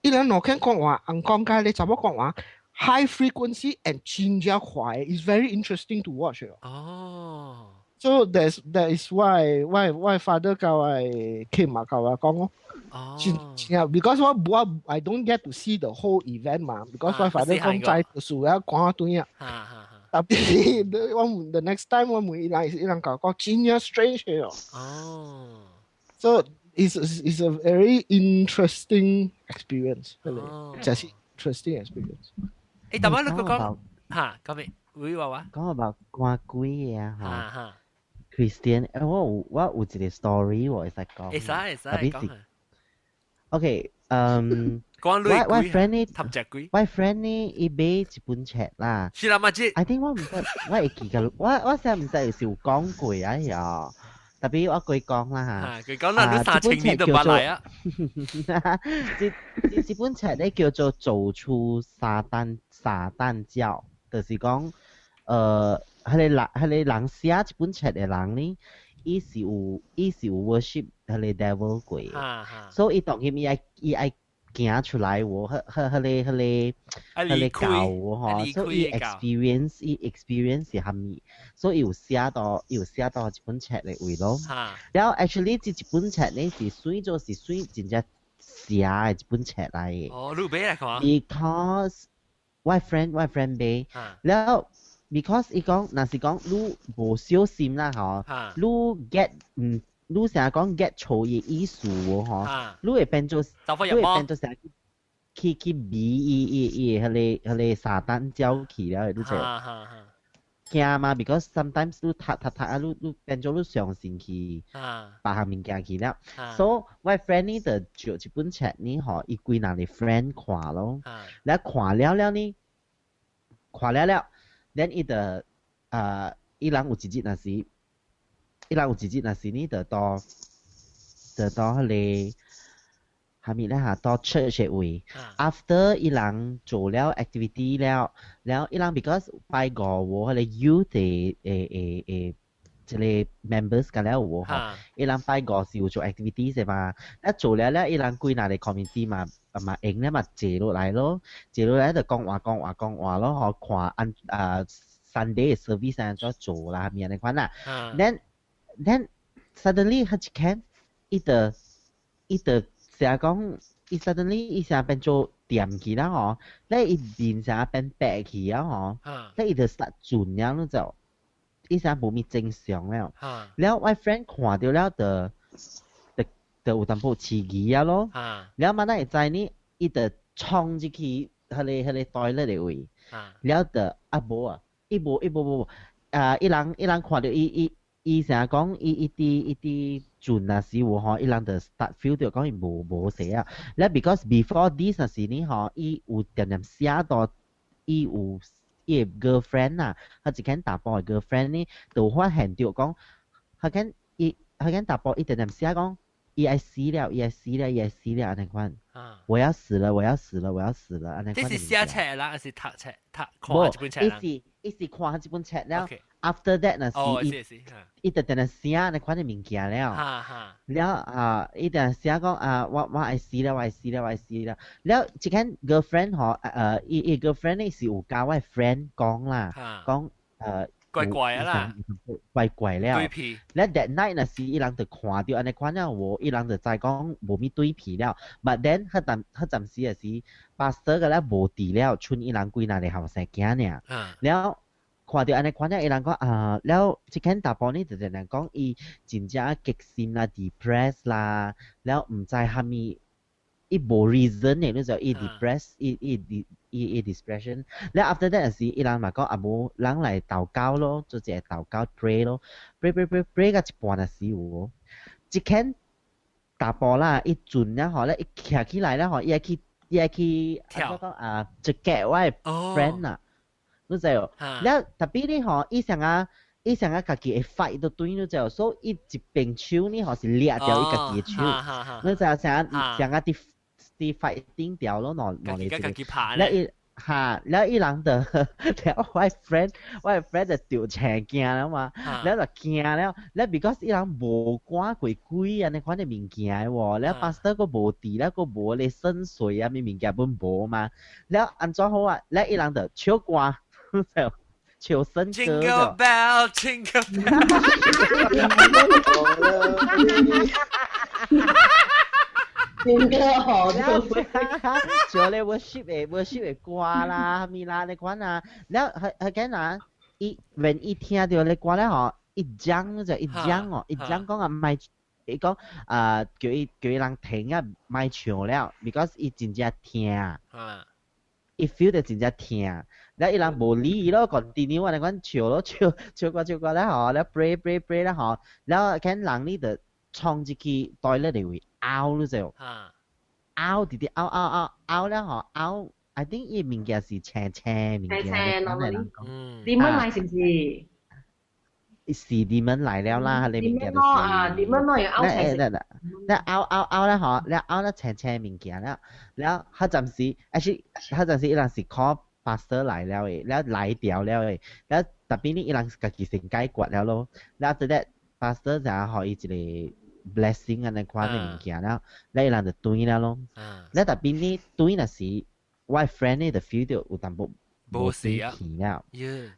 伊人兩間講話，翁公共彼個查某講話。high frequency and 真正快，is very interesting to watch. 哦。 So that is why father 教我傾嘛，教我講咯。哦。真正 because 我我 I don't get to see the whole event 嘛，because 我 father 講在就是要講對啊。特別我 the next time 我問伊人，伊人講講真正 strange 哦。哦。 So it's a very interesting experience，就是 interesting experience。誒，但係你講嚇，講咩？會話話？講about 趕鬼嘅啊嚇。Christian，誒我有我有一個 story 喎，會使講。會使會使講。 OK，嗯，我我 friend 呢，鬼。我 friend 呢，伊買一本冊啦。是啦，嘛姐。 I think 我毋知，我會記得，我我實毋知是有講過啊呀。特別我過講啦嚇。佢講啦，你3000年都捌來啊。這這這本冊咧叫做《走出撒旦撒旦教》，就是講，彼個人彼個人寫這本冊的人呢，伊是有伊是有 worship 彼個 devil 過，所以伊當今伊愛伊愛行出來喎，彼彼彼個彼個彼個教喎吼，所以伊 experience 伊 experience 是啥物，所以伊有寫到伊有寫到這本冊的位咯。然後 actually 這一本冊呢是算做是算真正邪的一本冊來的。哦，你買來看？Because 我 friend 我 friend 買，然後 because 伊講，若是講你無小心啦吼，你 get 嗯，你成日講 get 錯伊意思喎吼，你會變做，你會變做成去去迷伊伊伊彼個彼個撒旦教去了，你知？驚嘛？because sometimes 你讀讀讀啊，你你變做你相信去，別項物件去了。So 我 friend 呢就借一本冊呢，吼，伊規人的 friend 看咯，了看了了呢，看了了。then 伊就伊人有一日若是，伊人有一日若是呢，就到就到彼個係咪咧嚇？到 church 嘅位，after 伊人做了 activity 了，了伊人 because 拜五喎，彼個 youth 的誒誒誒，這個 members 個了有嗬，伊人拜五是有做 activity 的嘛，一做了咧，伊人規那個 committee 嘛嘛用咧嘛坐落來咯，坐落來就講話講話講話咯，嗬，看按啊 Sunday service 按怎做啦，咩按呢款啦，then suddenly 彼一間，伊就伊就成日講，伊 suddenly 伊成變做恬去啦嗬，咧伊面成變白去啊嗬，咧伊就失準了，你就伊成無咪正常了。了我 friend 看著了就就就有淡薄遲疑啊咯。了嘛，咱會知呢，伊就衝入去彼個彼個 toilet 的位，了就啊無啊，伊無伊無無啊，伊人伊人看著伊伊。伊成日講，伊伊佇伊佇陣若時有吼，伊人就 start feel 著講伊無無勢啊。了 because before this 若時呢吼，伊有定定寫到伊有伊的 girlfriend 啊，彼一間查埔的 girlfriend 呢，就發現著講，彼間伊彼間查埔伊定定寫講，伊愛死了，伊愛死了，伊愛死了，按呢款。我要死了，我要死了，我要死了，按呢款。這是寫冊啦，還是讀冊？讀看這本冊啦？伊是伊是看這本冊了。After that 若是伊伊就定定寫按呢款的物件了，了啊，伊定寫講啊，我我愛死了，我愛死了，我愛死了。了，這間 girlfriend 吼，伊伊 girlfriend 呢是有共我 friend 講啦，講怪怪啊啦，怪怪了。了 that night 若是伊人就看著按呢款了，無伊人就知講無物對皮了。But then 彼陣彼陣時就是 pastor 個咧無佇了，賰伊人幾若個後生囝爾。了。看著按呢款了，伊人講啊，了這間查埔呢就定定講伊真正激心啦、depress 啦，了毋知蝦米，伊無 reason 的，你就伊 depress，伊伊伊伊 depression。了 after that 時，伊人嘛講啊無，人來禱告咯，做一個禱告 pray 咯，pray pray pray pray 到一半的時有，這間查埔啦，伊陣了吼咧，伊徛起來了吼，伊愛去伊愛去，跳講啊，一個我的 friend 啊。你知無？了 tapi 呢吼，伊想啊，伊想啊，家己會 fight 都對，你知無？所以伊一邊手呢吼是掠掉伊家己的手，你知影啥啥啊？佇佇 fighting 掉咯，兩兩個一個。了伊哈，了伊人就了我 friend，我 friend 就著青驚了嘛，了就驚了，了 because 伊人無趕過鬼按呢款的物件的喎，了 pastor 閣無佇，了閣無咧聖水啊，物物件本無嘛，了按怎好啊？了伊人就唱歌。唱聖歌。 Jingle bell, jingle bell。 Jingle 好，唱咧 worship 的 worship 的歌啦，啥物啦，按呢款啊，了彼彼間啊，伊 when 伊聽著咧歌咧吼，伊講就伊講哦，伊講講啊，莫伊講啊，叫伊叫伊人停啊，莫唱了，because 伊真正疼。伊 feel 著真正疼，了伊人無理伊咯，continue 按呢款唱咯，唱唱歌唱歌了吼，了 pray pray pray 了吼，了見人呢就衝入去 toilet 的位拗你知無？拗直直拗拗拗拗了吼，拗，I think 伊物件是青青物件。青青咯，demon 來是毋是？是 demon 來了啦，你物件就是。啊，demon 咯，要拗青色。了拗拗拗了吼，了拗了青青物件了，了彼陣時，actually 彼陣時伊人是 call pastor 來了的，了來掉了的，了 tapi 呢伊人家己先解決了咯，了 after that pastor 就予伊一個 blessing 按呢款的物件了，了伊人就轉了咯。了 tapi 呢轉若是我 friend 呢就 feel 著有淡薄無事啊，了，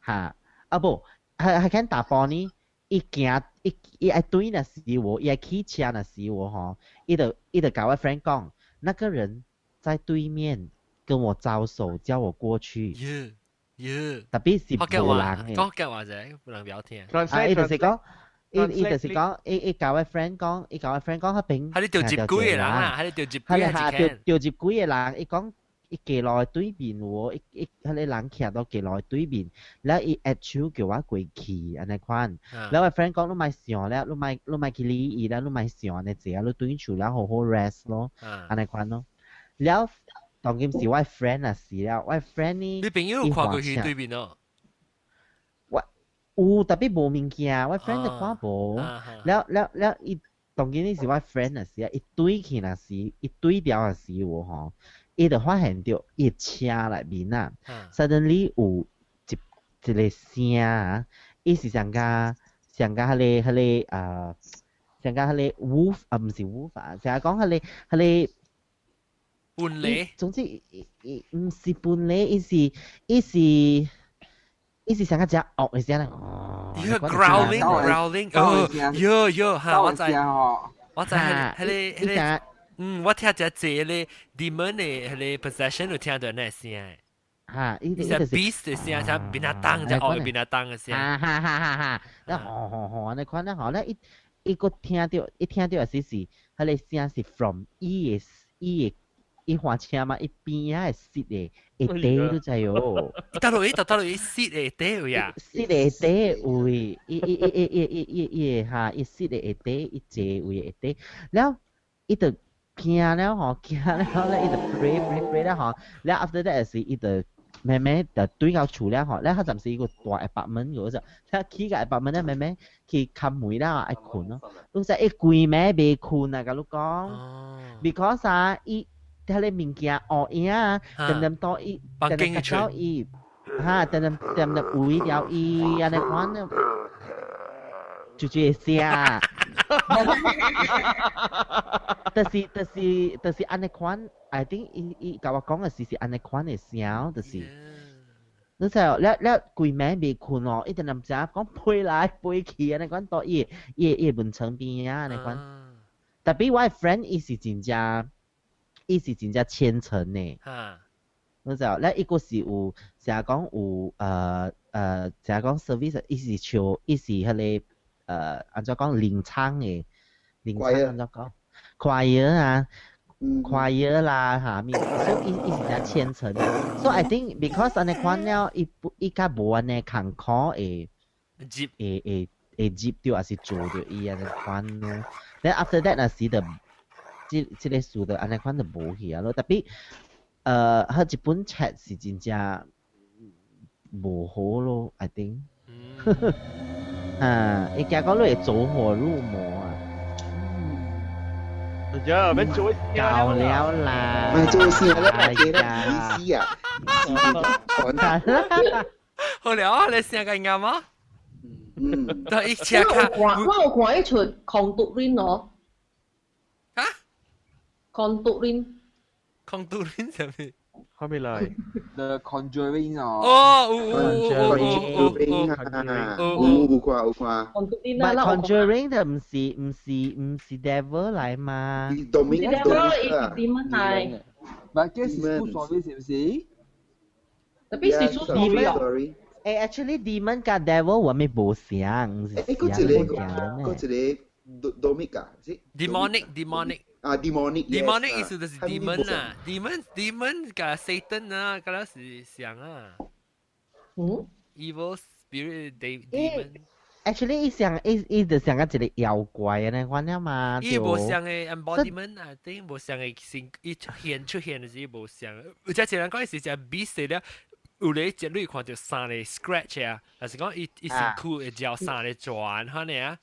哈，啊無。彼彼間查埔呢，伊行伊伊愛轉若時喎，伊愛起車若時喎吼，伊就伊就共我 friend 講，那個人在對面跟我招手，叫我過去。耶耶， tapi 是無人的。講嘅話啫，無人表聽。啊，伊就是講，伊伊就是講，伊伊共我 friend 講，伊共我 friend 講彼邊。彼你著入幾個人啊？彼你著入幾個人？著著入幾個人？伊講。伊街路的對面喎，伊伊彼個人徛到街路的對面，了伊握手叫我過去按呢款，了我 friend 講你莫想了，你莫你莫去理伊了，你莫想按呢濟啊，你轉厝了好好 rest 咯，按呢款咯。了當今是我 friend 啊死了，我 friend 呢？你朋友有看過去對面哦？我有，tapi 無物件，我 friend 就看無。了了了，伊。當今你是我 friend 啊時啊，伊對去若時，伊對掉啊時有吼，伊就發現著伊車內面啊，suddenly 有一一個聲啊，伊是上加上加彼個彼個啊，上加彼個 wolf 啊，毋是 wolf 啊，成日講彼個彼個。伴侶，總之，伊伊毋是伴侶，伊是伊是伊是上個只惡嘅聲咧。伊個 growling growling，哦，喲喲哈，我知，我知，彼個彼個，嗯，我聽只這個 demon 的彼個 possession 有聽到那聲。哈，伊是 beast 的聲，像 binatang 只惡 binatang 的聲。哈哈哈哈哈，咧吼吼吼，按呢款咧吼咧，伊伊閣聽著，伊聽著是是，彼個聲是 from 伊的伊的。伊換車嘛，伊邊仔的 seat 的下底你知哦。伊倒落去，倒落去 seat 的下底位啊。 seat 的下底位，伊伊伊伊伊伊伊伊哈，伊 seat 的下底，伊坐位下底，了伊就驚了吼，驚了咧，伊就 pray pray pray 了吼，了 after that 是伊就慢慢就對到厝了吼，了佢暫時伊個大 apartment 嗰陣，了起個 apartment 咧，慢慢去冚門了愛睏咯，你知伊規暝袂睏啊，共你講，because 啊，伊。彼個物件烏影啊，點點到伊，點點到伊，哈，點點點點圍掉伊，按呢款咧，就這聲。但是但是但是按呢款，I think 伊伊共我講的是是按呢款的聲，就是。你知哦，了了規暝袂睏哦，一直毋知講飛來飛去按呢款到伊伊伊門床邊啊，按呢款。Tapi 我的 friend 伊是真正。伊是真正虔誠的，你知哦？咧伊閣是有成日講有呃呃，成日講 service，伊是像伊是彼個呃，按怎講靈唱的，靈唱按怎講？choir 啊，choir 啦，嚇物，所以伊伊是真虔誠的。So I think because 按呢款了，伊不伊較無按呢艱苦會接會會會接著，抑是做著伊按呢款咯。Then after that 若是就。這這個事就按呢款就無去啊咯，tapi 呃，彼一本冊是真正無好咯，I think。啊，伊驚講你會走火入魔啊！呀，欲做夠了啦！欲做聲咧，記得意思啊！好了，你聲個啱嗎？嗯，但伊車卡，我有看一齣 Conjuring 哦。啊？Conjuring。 Conjuring 啥物？啥物來？The Conjuring 哦。哦，有有有有有有有看有看。 But Conjuring 就毋是毋是毋是 devil 來嘛？devil 伊是 demon 來。 But 這是 true story 是毋是？ Tapi 是 true story。誒，actually demon 佮 devil 我咪無相，誒，閣一個閣一個 demonic 啊，是？demonic demonic。啊，demonic。 demonic 意思就是 demon 啊，demon demon 佮 Satan 啊，佮了是像啊。嗯？evil spirit demon。 Actually，伊像伊伊就像個一個妖怪按呢款了嘛。伊無像的 embodiment 啊，等於無像的先，伊出現出現的時無像。有隻一人講伊是隻 beast 了，有咧一類看著三个 scratch 啊，就是講伊伊身軀會繞三個轉，哈呢啊。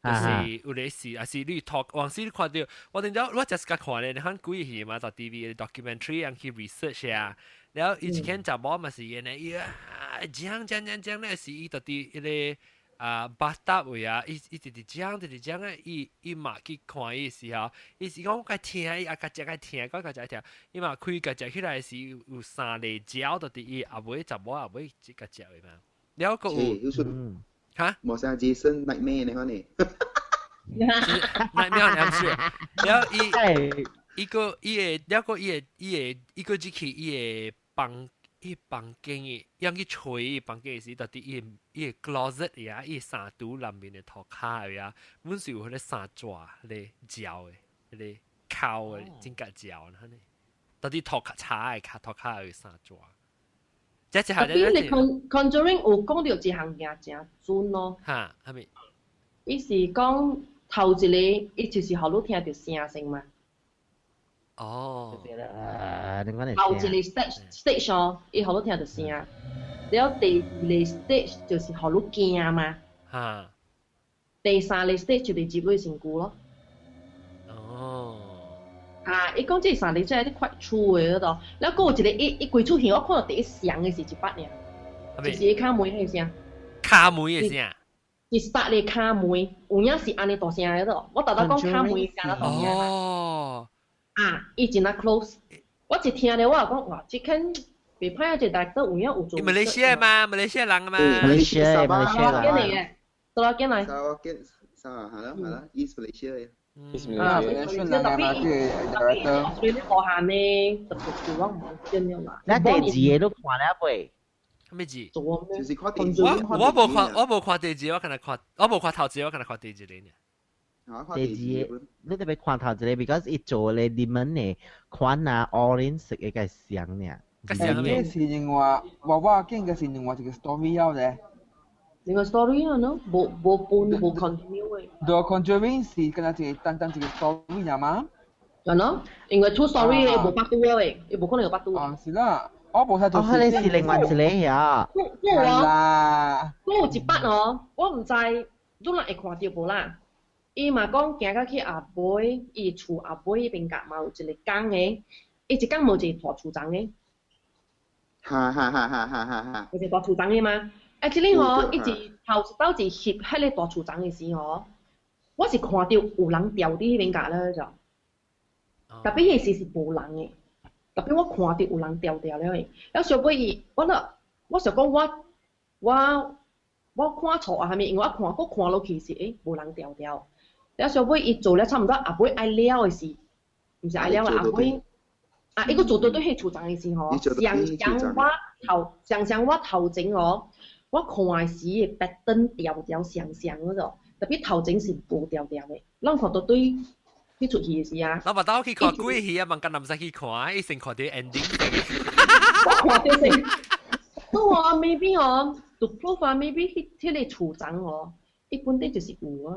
就是有咧是，抑是你讀，往時你看著，我頂早我就是甲看咧，你看鬼戲嘛，就 TV documentary 人去 research 啊，了伊一間查某嘛是按呢，伊啊講講講講咧是伊就佇彼個啊 bathtub 位啊，伊伊直直講直直講啊，伊伊嘛去看伊時候，伊是講我該聽，伊啊較食該聽，我較食聽，伊嘛開共食起來時有三個鳥就佇伊後尾查某後尾這個食的嘛，了閣有。嚇？無像 Jason Nightmare 你看呢？Nightmare 兩歲，了伊伊個伊會了閣伊會伊會伊閣入去伊的房伊房間的，用去揣伊房間時，就佇伊伊的 closet 呀，伊衫櫥內面的塗跤呀，阮是有彼個三蛇咧嚼的，彼個口的真甲嚼呢，到底塗跤查的跤塗跤有三蛇。這一下 Tapi 你 Conjuring 有講著一項嘢誠準咯。哈，啥物？伊是講頭一个，伊就是予你聽著聲先嘛。哦。頭一個 stage stage 哦，伊予你聽著聲。了第二个 stage 就是予你驚嘛。第三个 stage 就是入你身軀咯。啊，伊講這三日真係啲 quite true 的嗰度，了閣有一個伊伊規出戲，我看到第一上的是一擺爾，就是伊敲門彼個聲。敲門的聲。是 start 咧敲門，有影是按呢大聲的咯。我豆豆講敲門聲大聲。哦。啊，伊真啊 close，我一聽著我就講哇，這間袂歹啊，這大都有影有做。馬來西亞嘛，馬來西亞人嘛。馬來西亞，馬來西亞人。來嘅，到哪間來？沙瓦吉，沙瓦係啦係啦，East Malaysia 嘅。 East Malaysia，特別特別所以你無限呢，特別是我唔見了啦。你第二個都看了未？咩字？就是看第二。我無看，我無看第二，我可能看，我無看頭一個，我可能看第二個呢。第二個，你特別看頭一個，because 伊做咧你們的款啊，orange 色嘅個像呢。這是另外，我見嘅是另外一個 story 了咧。另外 story 啊，喏，無無半無 continue 嘅。 The Conjuring 是敢若一個單單一個 story 爾嗎？係喏，因為 two story 無百度嘅，伊無可能有百度。啊，是啦，我無睇到。哦，彼個是另外一個呀。我啊，我有一筆哦，我毋知你若會看著無啦。伊嘛講行到去後尾，伊厝後尾彼邊角嘛有一個工的，伊一工無一個大厝層的。哈哈哈哈哈哈！有一個大厝層的嗎？Actually 吼，伊一頭一道一翕彼個大厝層的時吼，我是看著有人牢佇彼邊角咧就，特別彼時是無人的，特別我看著有人牢牢了的，了小尾伊，我咧我想講我我我看錯啊，啥物？因為我看閣看落去是無人牢牢，了小尾伊做了差毋多後尾愛了的時，毋是愛了啊，後尾。啊！伊閣做到對彼厝層的時吼，上上我頭上上我頭前哦，我看的時白燈條條上上嗰種，特別頭前是無條條的，咱看到對彼出戲的時啊。老爸兜去看鬼戲啊，問間唔使去看，伊先看著 ending。我看著先。都話 maybe 哦，to prove 啊，maybe 彼彼個厝層哦，伊本底就是有啊，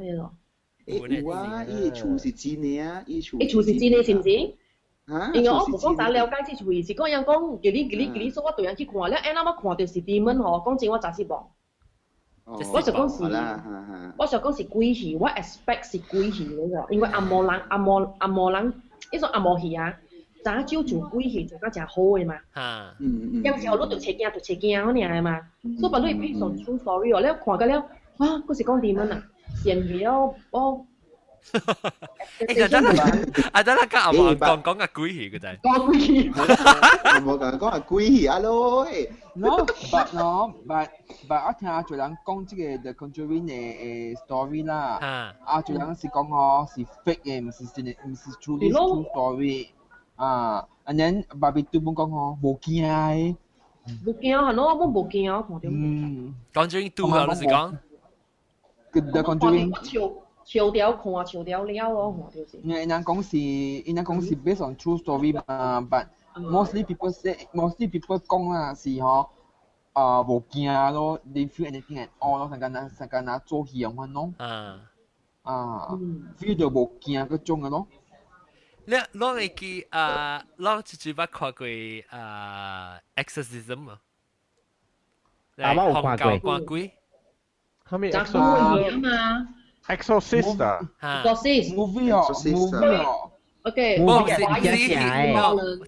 彼個。有啊，伊個厝是真的啊，伊厝。伊厝是真的，是毋是？因為我無講啥了解這出戲，是講人講吉哩吉哩吉哩，所以我突然去看了，哎，那我看著是 demon 吼，講真我真失望。我就講是，我就講是鬼戲，我 expect 是鬼戲嗰個，因為紅毛人、紅毛紅毛人，彼種紅毛戲啊，早少做鬼戲做較誠好的嘛。有時候你就揣驚就揣驚嗰爾的嘛，所以把你 based on true story 哦，你看到了，啊，閣是講 demon 啊，善了我。欸，等等，啊，等等，甲阿毛講講個鬼戲個仔。講鬼戲。阿毛講講個鬼戲啊咯。 No, but no, but 我聽阿做人講這個 The Conjuring 的 story 啦，啊，做人是講哦是 fake 的，毋是真的，毋是 true true story 啊，and then 爸比對本講哦無驚的。無驚係咯，我無驚，看著。嗯。 Conjuring 2啊，你是講？The Conjuring。笑掉看笑掉了咯，看就是。因為人講是，因人講是 based on true story 嘛，but mostly people say, mostly people 講啦是嗬，啊無驚咯，they feel anything at all 咯，成間成間做戲咁樣咯。啊，feel 到無驚嗰種嘅咯。你攏會記啊？攏一直捌看過啊？Exorcism 啊？啊，我有看過。看鬼？係咪 Exorcism 啊嘛？ Exorcist 啊？Exorcist movie 哦，movie 哦。 OK，無是是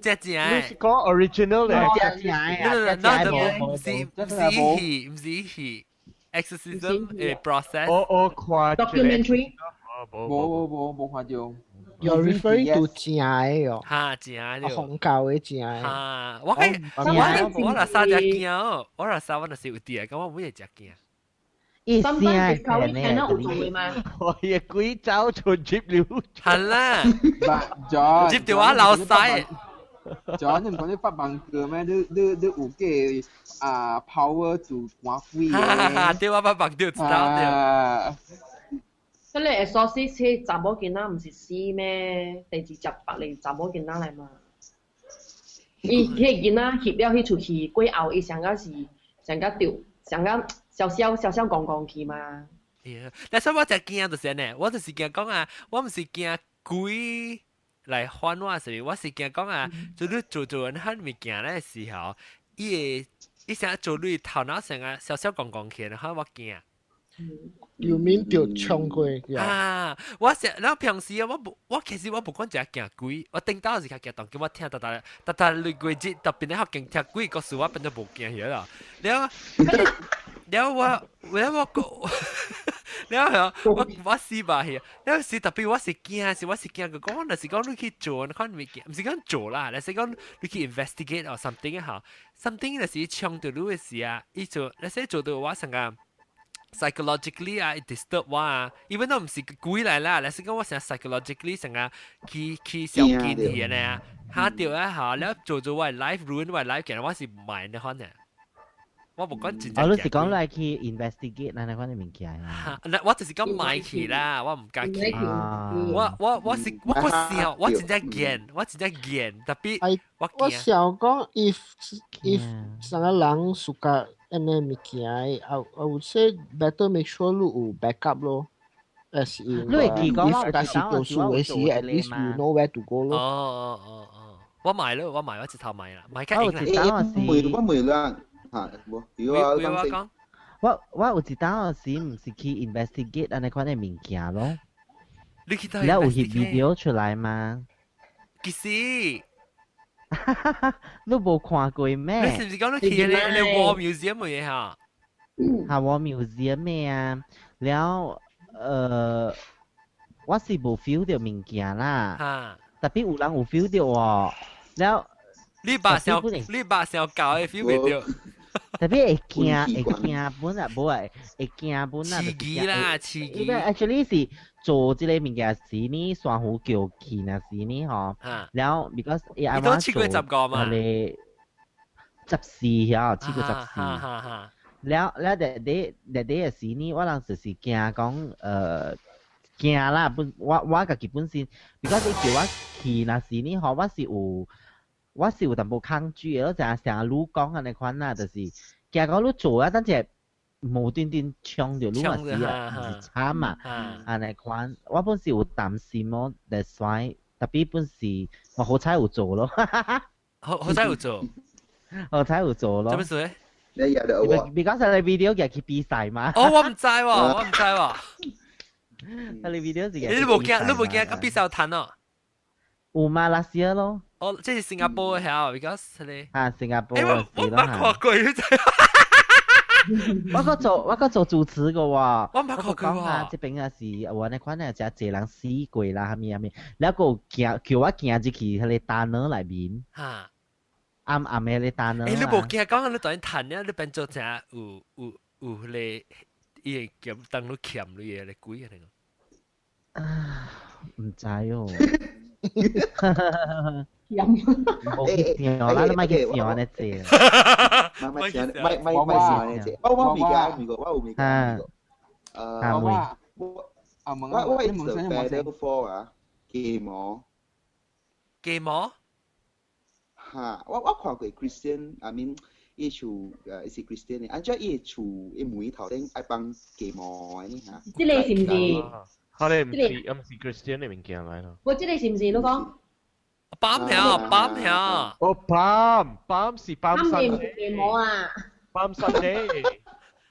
這正你是講 original 咧？這正啊，這正無是毋是戲，毋是戲，exorcism 的 process。我我看 documentary。無無無無看著。 You're referring to 正的哦？哈，正的。紅教的正的。哈，我我我若啥只驚哦，我若啥我若是有啲啊，咁我每日只驚。意思啊，係有做的嗎？我嘅鬼走出接了。係啦，接電話老細。 John，你毋講你發夢過咩？你你你有個啊 power 做趕鬼嘅？對，我發夢就知道對。彼個 exorcist 彼查某囡仔毋是死咩？第二集別個查某囡仔來嘛。伊彼個囡仔翕了彼出戲過後，伊上甲是上甲著上甲痟痟痟痟戇戇去嘛。但是我就驚就是呢，我就是驚講啊，我毋是驚鬼來還我是，我是驚講啊，就你做做緊彼物件咧時候，伊會伊成日做你頭腦成個痟痟戇戇去，然後我驚。要面就衝過啊！我成然後平時啊，我無我其實我無講真驚鬼，我頂到是較驚，當叫我聽逐逐逐逐累過節，特別咧學勁聽鬼故事，我變做無驚去啦。了了我了我個了我我死吧去，了是特別我是驚，是我是驚個講，就是講你去做，你看物件，毋是講做啦，就是講你去 investigate or something 嚇，something 就是衝到你嘅時啊，伊做，你說做到我成個。psychologically 啊，disturb 我啊，even though 唔是鬼來啦，但是講我成 psychologically 成個去去小見去呢，嚇掉啊嚇，了做做我 life ruin 我 life，其實我是唔買呢款嘅，我無講真正。哦，你是講來去 investigate 那那款嘅物件啊？我就是講買去啦，我唔敢去。我我我是我個想，我真正驚，我真正驚，特別我我想講，if if 上個人 suka 按呢物件，I would say better make sure 你有 backup 咯。As in，你會記講我有時做數嘅時，at least you know where to go 咯。哦哦哦哦，我買咯，我買，我直頭買啦，買較應啦。我問啦，嚇，無，如果我講，我有一當時毋是去 investigate 按呢款嘅物件咯。你去你有翕 video 出來嗎？其實。你無看過咩？你是唔是講你去你你 War Museum 嘅嘢嚇？嚇 War Museum 咩啊？了，我是無 feel 到物件啦。特別有人有 feel 到喎。了，你把小你把小搞的 feel 袂到。特別會驚會驚本啊，無會會驚本啊。刺激啦，刺激。 Actually 是做這個物件時呢，珊瑚橋去那時呢，吼。然後 because 伊啱啱做7月15嘛。 14曉，7月14。了了，日日日日嘅時呢，我人就是驚講，驚啦，本我我家己本身，because 伊叫我去那時呢，吼，我是有淡薄抗拒的，我成成日愈講按呢款啦，就是驚講你做啊，等陣無端端衝著你嘛是啊，是慘啊，按呢款，我本是有擔心咯，that's why 特別本是我好彩有做咯，好好彩有做，好彩有做咯。做乜事咧？你有得我？because 你 video 夾去比賽嘛。哦，我毋知喎，我毋知喎。你 video 是你無驚，你無驚個比賽有談哦？有馬來西亞咯。哦，這是新加坡嘅嚇，because 你啊，新加坡嘅我我冇看過，我個做主持嘅喎，我冇看過講啊，這邊啊是我那款啊，真濟人死過啦，啥物啥物，แล้ว個行叫我行入去彼個 tunnel 內面，嚇，暗暗的彼個 tunnel。欸，你無驚講你當然談了，你變做啥有有有彼個伊會夾當你鉗你嘅咧鬼啊那個。啊，毋知哦。鉗。無去想啦，你莫去想按呢濟。莫想，莫莫莫想按呢濟。我我未驚未過，我有未驚過。我我我是 battle for 啊，雞毛。雞毛？嚇！我我看過 Christian，I mean 伊厝伊是 Christian 的，按怎伊厝伊門頭頂愛放雞毛的呢嚇？這個是毋是？佢哋毋是，毋是 Christian 的物件來咯。我這個是毋是你講？ Palm 條，Palm 條。哦，Palm，Palm 是 Palm Sunday。雞毛啊！Palm Sunday。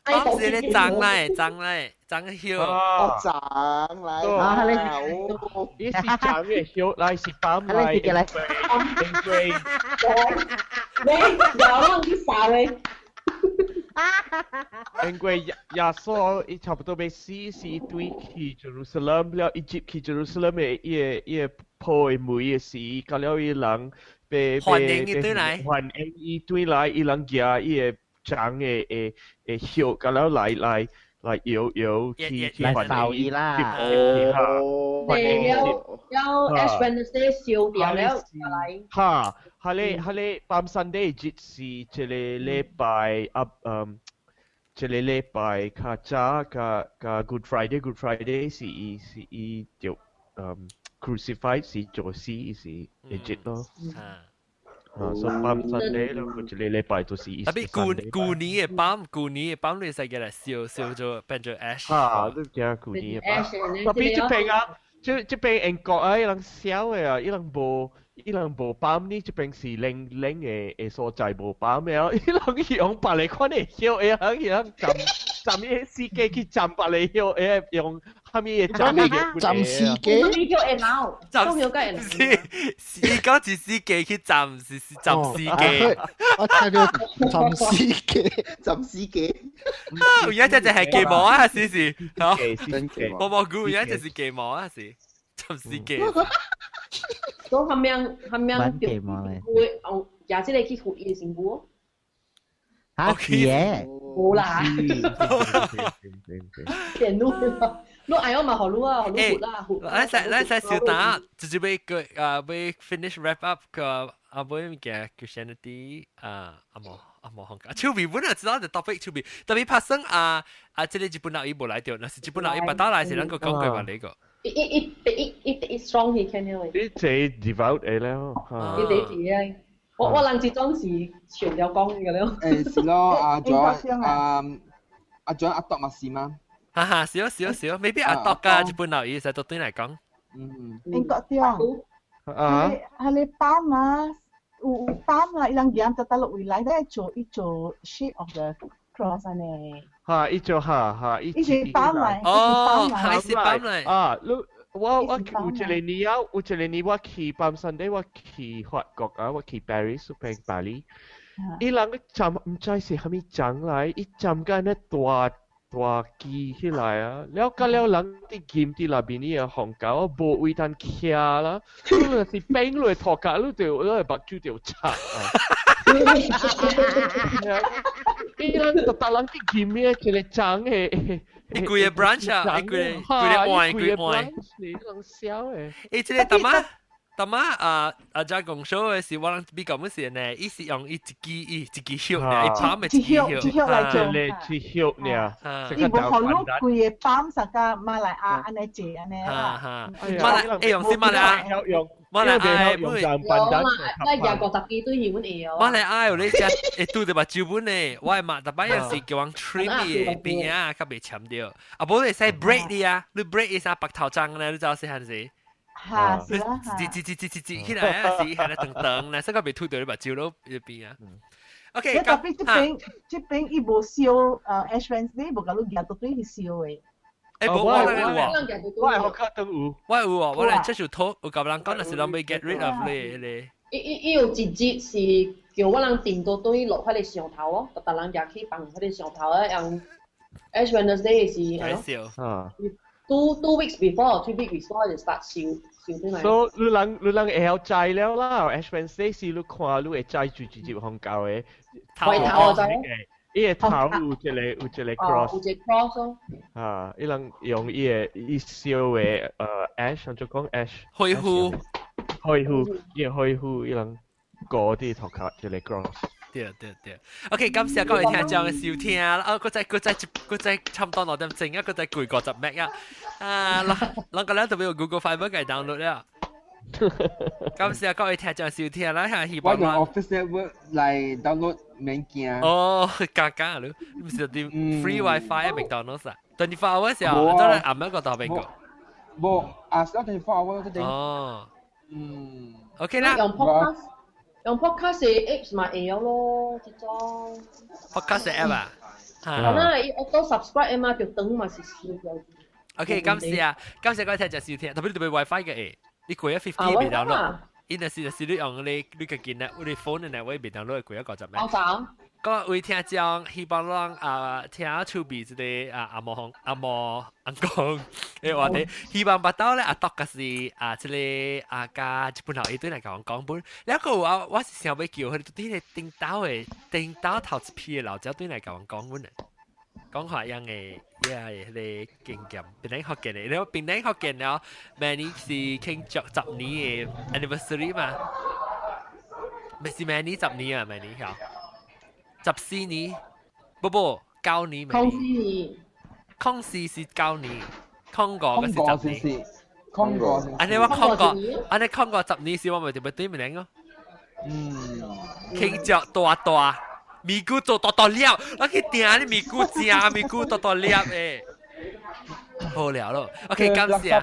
Palm 是咧長來，長來，長葉。哦，長來。啊，你伊是長嘅葉，來是 Palm 來。你是來。因為。你有啷去掃的？因為耶耶穌伊差不多欲死是對去 Jerusalem 了，Egypt 去 Jerusalem 的伊個伊個抱的門的時，到了伊人被歡迎伊轉來，歡迎伊轉來，伊人舉伊個長的的的葉，到了來來來搖搖去去來掃伊啦，哦，對了，了 Ash Wednesday 燒掉了，來。哈，哈咧哈咧，Palm Sunday 節是這個禮拜啊，嗯。這個禮拜較早較較 Good Friday，Good Friday 是伊是伊就crucified 是做死是節咯。啊，所以 Palm Sunday 咯，這個禮拜就是特別舊舊年的 Palm，舊年的 Palm 你使叫來燒燒做變做 ash。啊，你驚舊年的 Palm。特別這邊啊，這這邊英國啊，伊人痟的啊，伊人無。伊人無 palm 呢，這邊是冷冷的的所在無 palm 的，伊人用別個款的葉，會人伊人浸。浸伊司機去浸別你用誒用蝦米嘅浸嘅？浸司機？你叫會老，中有個會老。是，你講是司機去浸，是是浸司機。我聽到浸司機，浸司機。有影只只係雞毛啊，是是。好，冇冇估，有影只是雞毛啊，是浸司機。都咁樣咁樣雞毛咧。會哦，也這個去付伊的身軀。嚇是嘅。冇啦。電腦，你愛我嘛？好你啊，好你啦。咱使咱使小打，直接欲個啊，欲 finish wrap up 個啊，欲物件 Christianity 啊，啊無啊無放假。手尾本來知道就 topic 手尾，特別拍算啊啊，這個日本人伊無來著，若是日本人伊捌倒來是咱閣講過嘛呢個。伊伊伊第一伊第一 strong 去看了。你這 devout 的了。伊第一個。我我人這種是笑了講嘅了。誒是咯，阿 John 阿阿 John 阿篤嘛是嗎？哈哈，是哦是哦是哦，maybe 阿篤噶日本人伊使都對來講。嗯。英國中，啊，係你班啊，有有班啊，伊人行到大陸未來咧做伊做 shape of the cross 安尼。哈，伊做哈哈，伊是班來，哦，伊是班來。啊，你。我我有一個年啊，有一個年我去 Palm Sunday，我去法國啊，我去 Paris，去巴黎。伊人個站毋知是蝦米站來，伊站甲那大大機起來啊，了甲了人佇金佇內面伊個紅狗，無位通徛啦，你若是變落塗骹，你就你個目睭就插啊。伊人就逐人去金的一個站的。伊規個 branch 啊，伊規個規個換，規個換。你人笑的。伊這個大媽大媽啊啊！遮講說的是我人比較乜事呢？伊是用伊一支伊一支葉呢，伊拋的一支葉，一葉來做。一葉呢？伊無予你規個放啥個馬來亞按呢坐按呢啦。馬來會用是馬來亞用。馬來亞用有啦，咱廿五十支對戲阮會哦。馬來亞有咧食會拄著目睭本呢，我的嘛，逐擺有時叫人 trim 伊的邊仔較袂攕著，啊無你會使 braid 你啊，你 braid 伊啥白頭鬃咧，你知影細漢時？嚇是啦嚇。折折折折折折起來啊，是係咧長長，咧所以較袂吐著你目睭咯邊啊。OK，你特別這邊這邊伊無燒Ash Wednesday 無共你舉到對去燒的。誒，無我那有啊，我係學卡燈有，我有啊，我來這首土，有共人講，若是人欲 get rid of 咧咧。伊伊伊有一日是叫我人訂到對落彼個上頭哦，逐人舉去放彼個上頭啊，用 Ash Wednesday 是係啊。 2 weeks before, 3 weeks before 就 start 燒燒對來。所以你人你人會曉知了啦，Ash Wednesday 是你看你會知住直接紅教的。頭頭啊，知。伊個頭有一個有一個 cross，有一個 cross 咯。啊，伊人用伊個伊燒的ash，怎講 ash？灰灰。灰灰，伊個灰灰，伊人糊佇塗跤一個 cross。對對對，OK，感謝各位聽眾的收聽啊！啊，閣再閣再閣再差毋多2點鐘啊，閣再過50 meg 啊！啊，人人個咧特別有 Google Fiber 給 download 了。感謝各位聽眾收聽啦，希望我用 Office Network 來 download 物件。哦，加加你，毋是佇 free WiFi 啊，McDonald's 啊，24 hours 啊，都係暗一個頭邊個。無，啊，是24 hours 這哦。嗯。 OK 啦。用 podcast。用 podcast 的 apps 嘛會曉咯，這種。 podcast 的 app 啊？啊，那伊 auto subscribe 嘛，就等嘛是燒掉。 OK，感謝啊，感謝各位聽眾收聽，特別特別 WiFi 嘅誒，你過咗 50 未 download，伊若是就是你用你你家己呢，你 phone 的 network 未 download 過咗50 meg。好早。各位聽眾，希望咱啊聽厝邊這個啊阿毛阿毛阿公的話題，希望捌到咧阿篤個是啊這個啊加日本後一對來講講本，了個我我是想欲叫彼對咧頂兜的頂兜頭一批的老者對來講講本的，講話樣的也係彼個經驗，檳榔福建的，了檳榔福建了，明年是慶祝10年的 anniversary 嘛，咪是明年10年啊，明年曉。14年，不不，9年。空四年，空四是9年，空五個是十年。空五。按呢我空五，按呢空五十年時我咪就欲對面咯。嗯。慶祝大大，咪咕做大大粒，我去訂你咪咕食，咪咕大大粒的。好了咯，OK，感謝。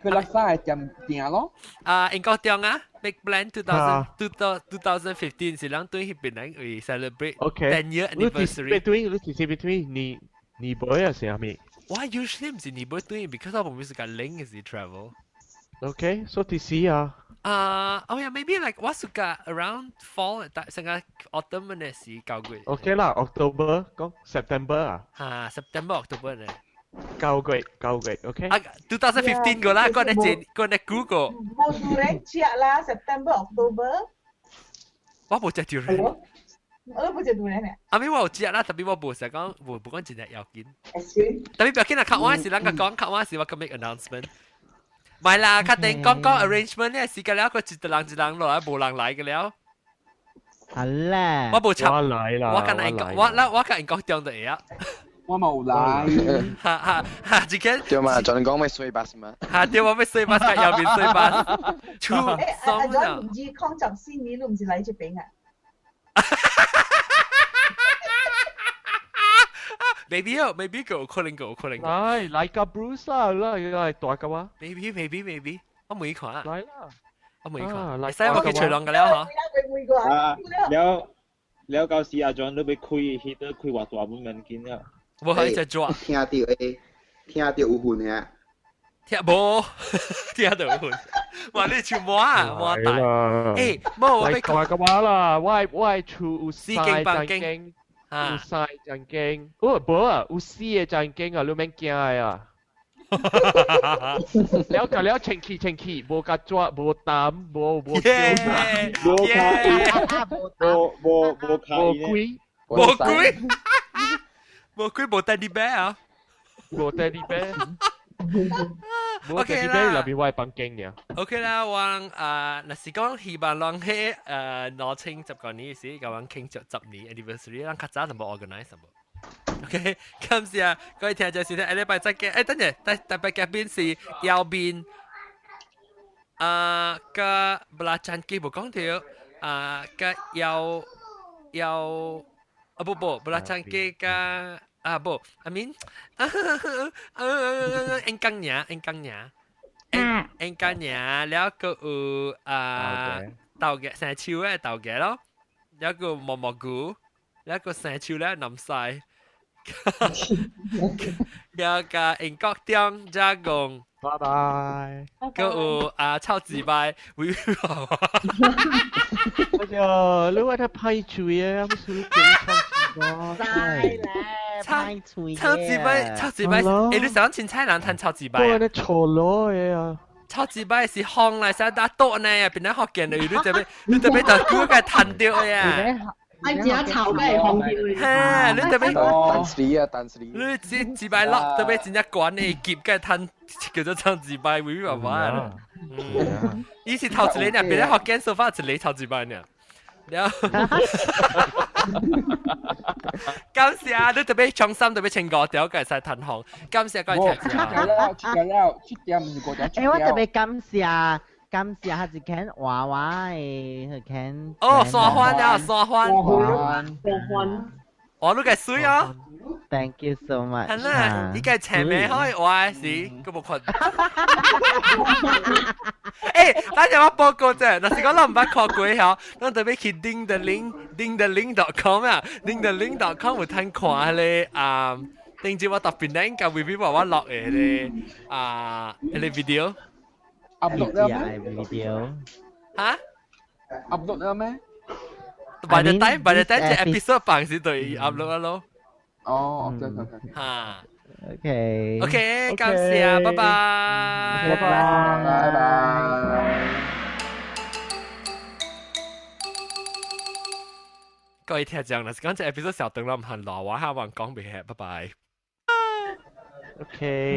佢垃圾係點訂咯？啊，英國中啊，Big Plan 2015 是咱對彼邊人為 celebrate 10 year anniversary。 between 你是 between 你年尾啊，是啥物？我 usually 唔是年尾對，because 我冇時間拎嘅時 travel。 OK，所以幾時啊？啊，oh yeah，maybe like 我暑假 around fall，成個 autumn 嘅時9月。 OK 啦，October 講 September 啊。嚇，September October 咧。9月9月，OK。啊，2015個啦，嗰個前嗰個 Google。冇 durian 食啦，September October。我冇食 durian。我都冇食 durian 咧。阿咪我有食啦，特別我冇成講，冇冇講真係要緊。特別不要緊啦，較晚時咱個講，較晚時我個 make announcement。唔係啦，確定講講 arrangement 咧，時間了個一人一人落來，無人來嘅了。好啦。我無插，我來啦。我跟人講，我我跟人講中就會啊。我冇來。哈哈哈！這個對嘛，就你講咩水巴嘛？哈，對，我欲水巴，甲右邊水巴。出誒，阿阿 2014年，你唔是來這邊啊？ Maybe 哦，maybe 個有可能個有可能。來來個 Bruce 啦，來來大個啊。 Maybe maybe maybe，我冇看。來啦，我冇看。會使我去吹浪個了嗬。啊，了了，到時阿 John 都欲開，彼個開偌大本物件了。無可以只抓。聽到誒，聽到有份啊。聽無，聽到有份。哇！你像摸啊，摸大。誒，無我欲講個話啦，我厝有四間房間。有三個房間，哦，無啊，有四個房間啊，你免驚的啊。了就了，清氣清氣，無甲紙，無膽，無無無卡，無無無卡，無鬼，無鬼，無鬼無 teddy bear 啊，無 teddy bear。 OK 啦，內面我的房間爾。 OK 啦，我啊，若是講希望人喺2010個年時，共阮慶祝10年 anniversary，咱較早就無 organize 無。OK，感謝各位聽眾收聽，下禮拜再見。誒，等陣，特特別嘉賓是姚斌，啊，佮布拉贊基無講到，啊，佮姚姚，啊不不，布拉贊基佮。啊不，I mean，啊，應江娘，應江娘，應江娘，了個有啊豆嘅生樹嘅豆嘅咯，了個蘑蘑菇，了個生樹咧南西，了個英國中加工，拜拜，個有啊臭子拜，會哎呀，你話他歹嘴啊，不是你講臭子拜。臭臭子拜，臭子拜，欸，你想凊彩人趁臭子拜啊？我咧錯攞嘅啊！臭子拜是風來使打倒呢，變得福建的，你這邊就叫個彈掉的啊！愛食臭嘅風掉。嘿，你這邊單詞啊，單詞。你這幾擺落，特別真正懸的，夾個彈叫做臭子拜，微微麻麻。嗯，伊是頭一個呢，變得福建說法一個臭子拜呢。了，感謝你特別創新，特別穿五條，會使彈紅。感謝各位聽眾。出條了，出條了，出條唔是五條。欸，我特別感謝感謝他一間娃娃的，彼間。哦，山歡啊，山歡。山歡。哇，你個水啊！ Thank you so much。係啦，你個前面可以話是，佢冇看。欸，等陣我報告啫，若是講咱毋捌看過吼，咱特別去 ding the link ding the link dot com 啊，ding the link dot com 有通看彼個啊，頂次我特別靚甲微微話我落的彼個啊，彼個 video。 upload 了咩？video。哈？upload 了咩？By the time 這 episode 放時就 upload 咯。哦，OK OK OK。哈。 OK。 OK，感謝，拜拜。拜拜。拜拜。各位聽眾，若是講這 episode 小長啦，毋通老話下話講袂起，拜拜。 OK。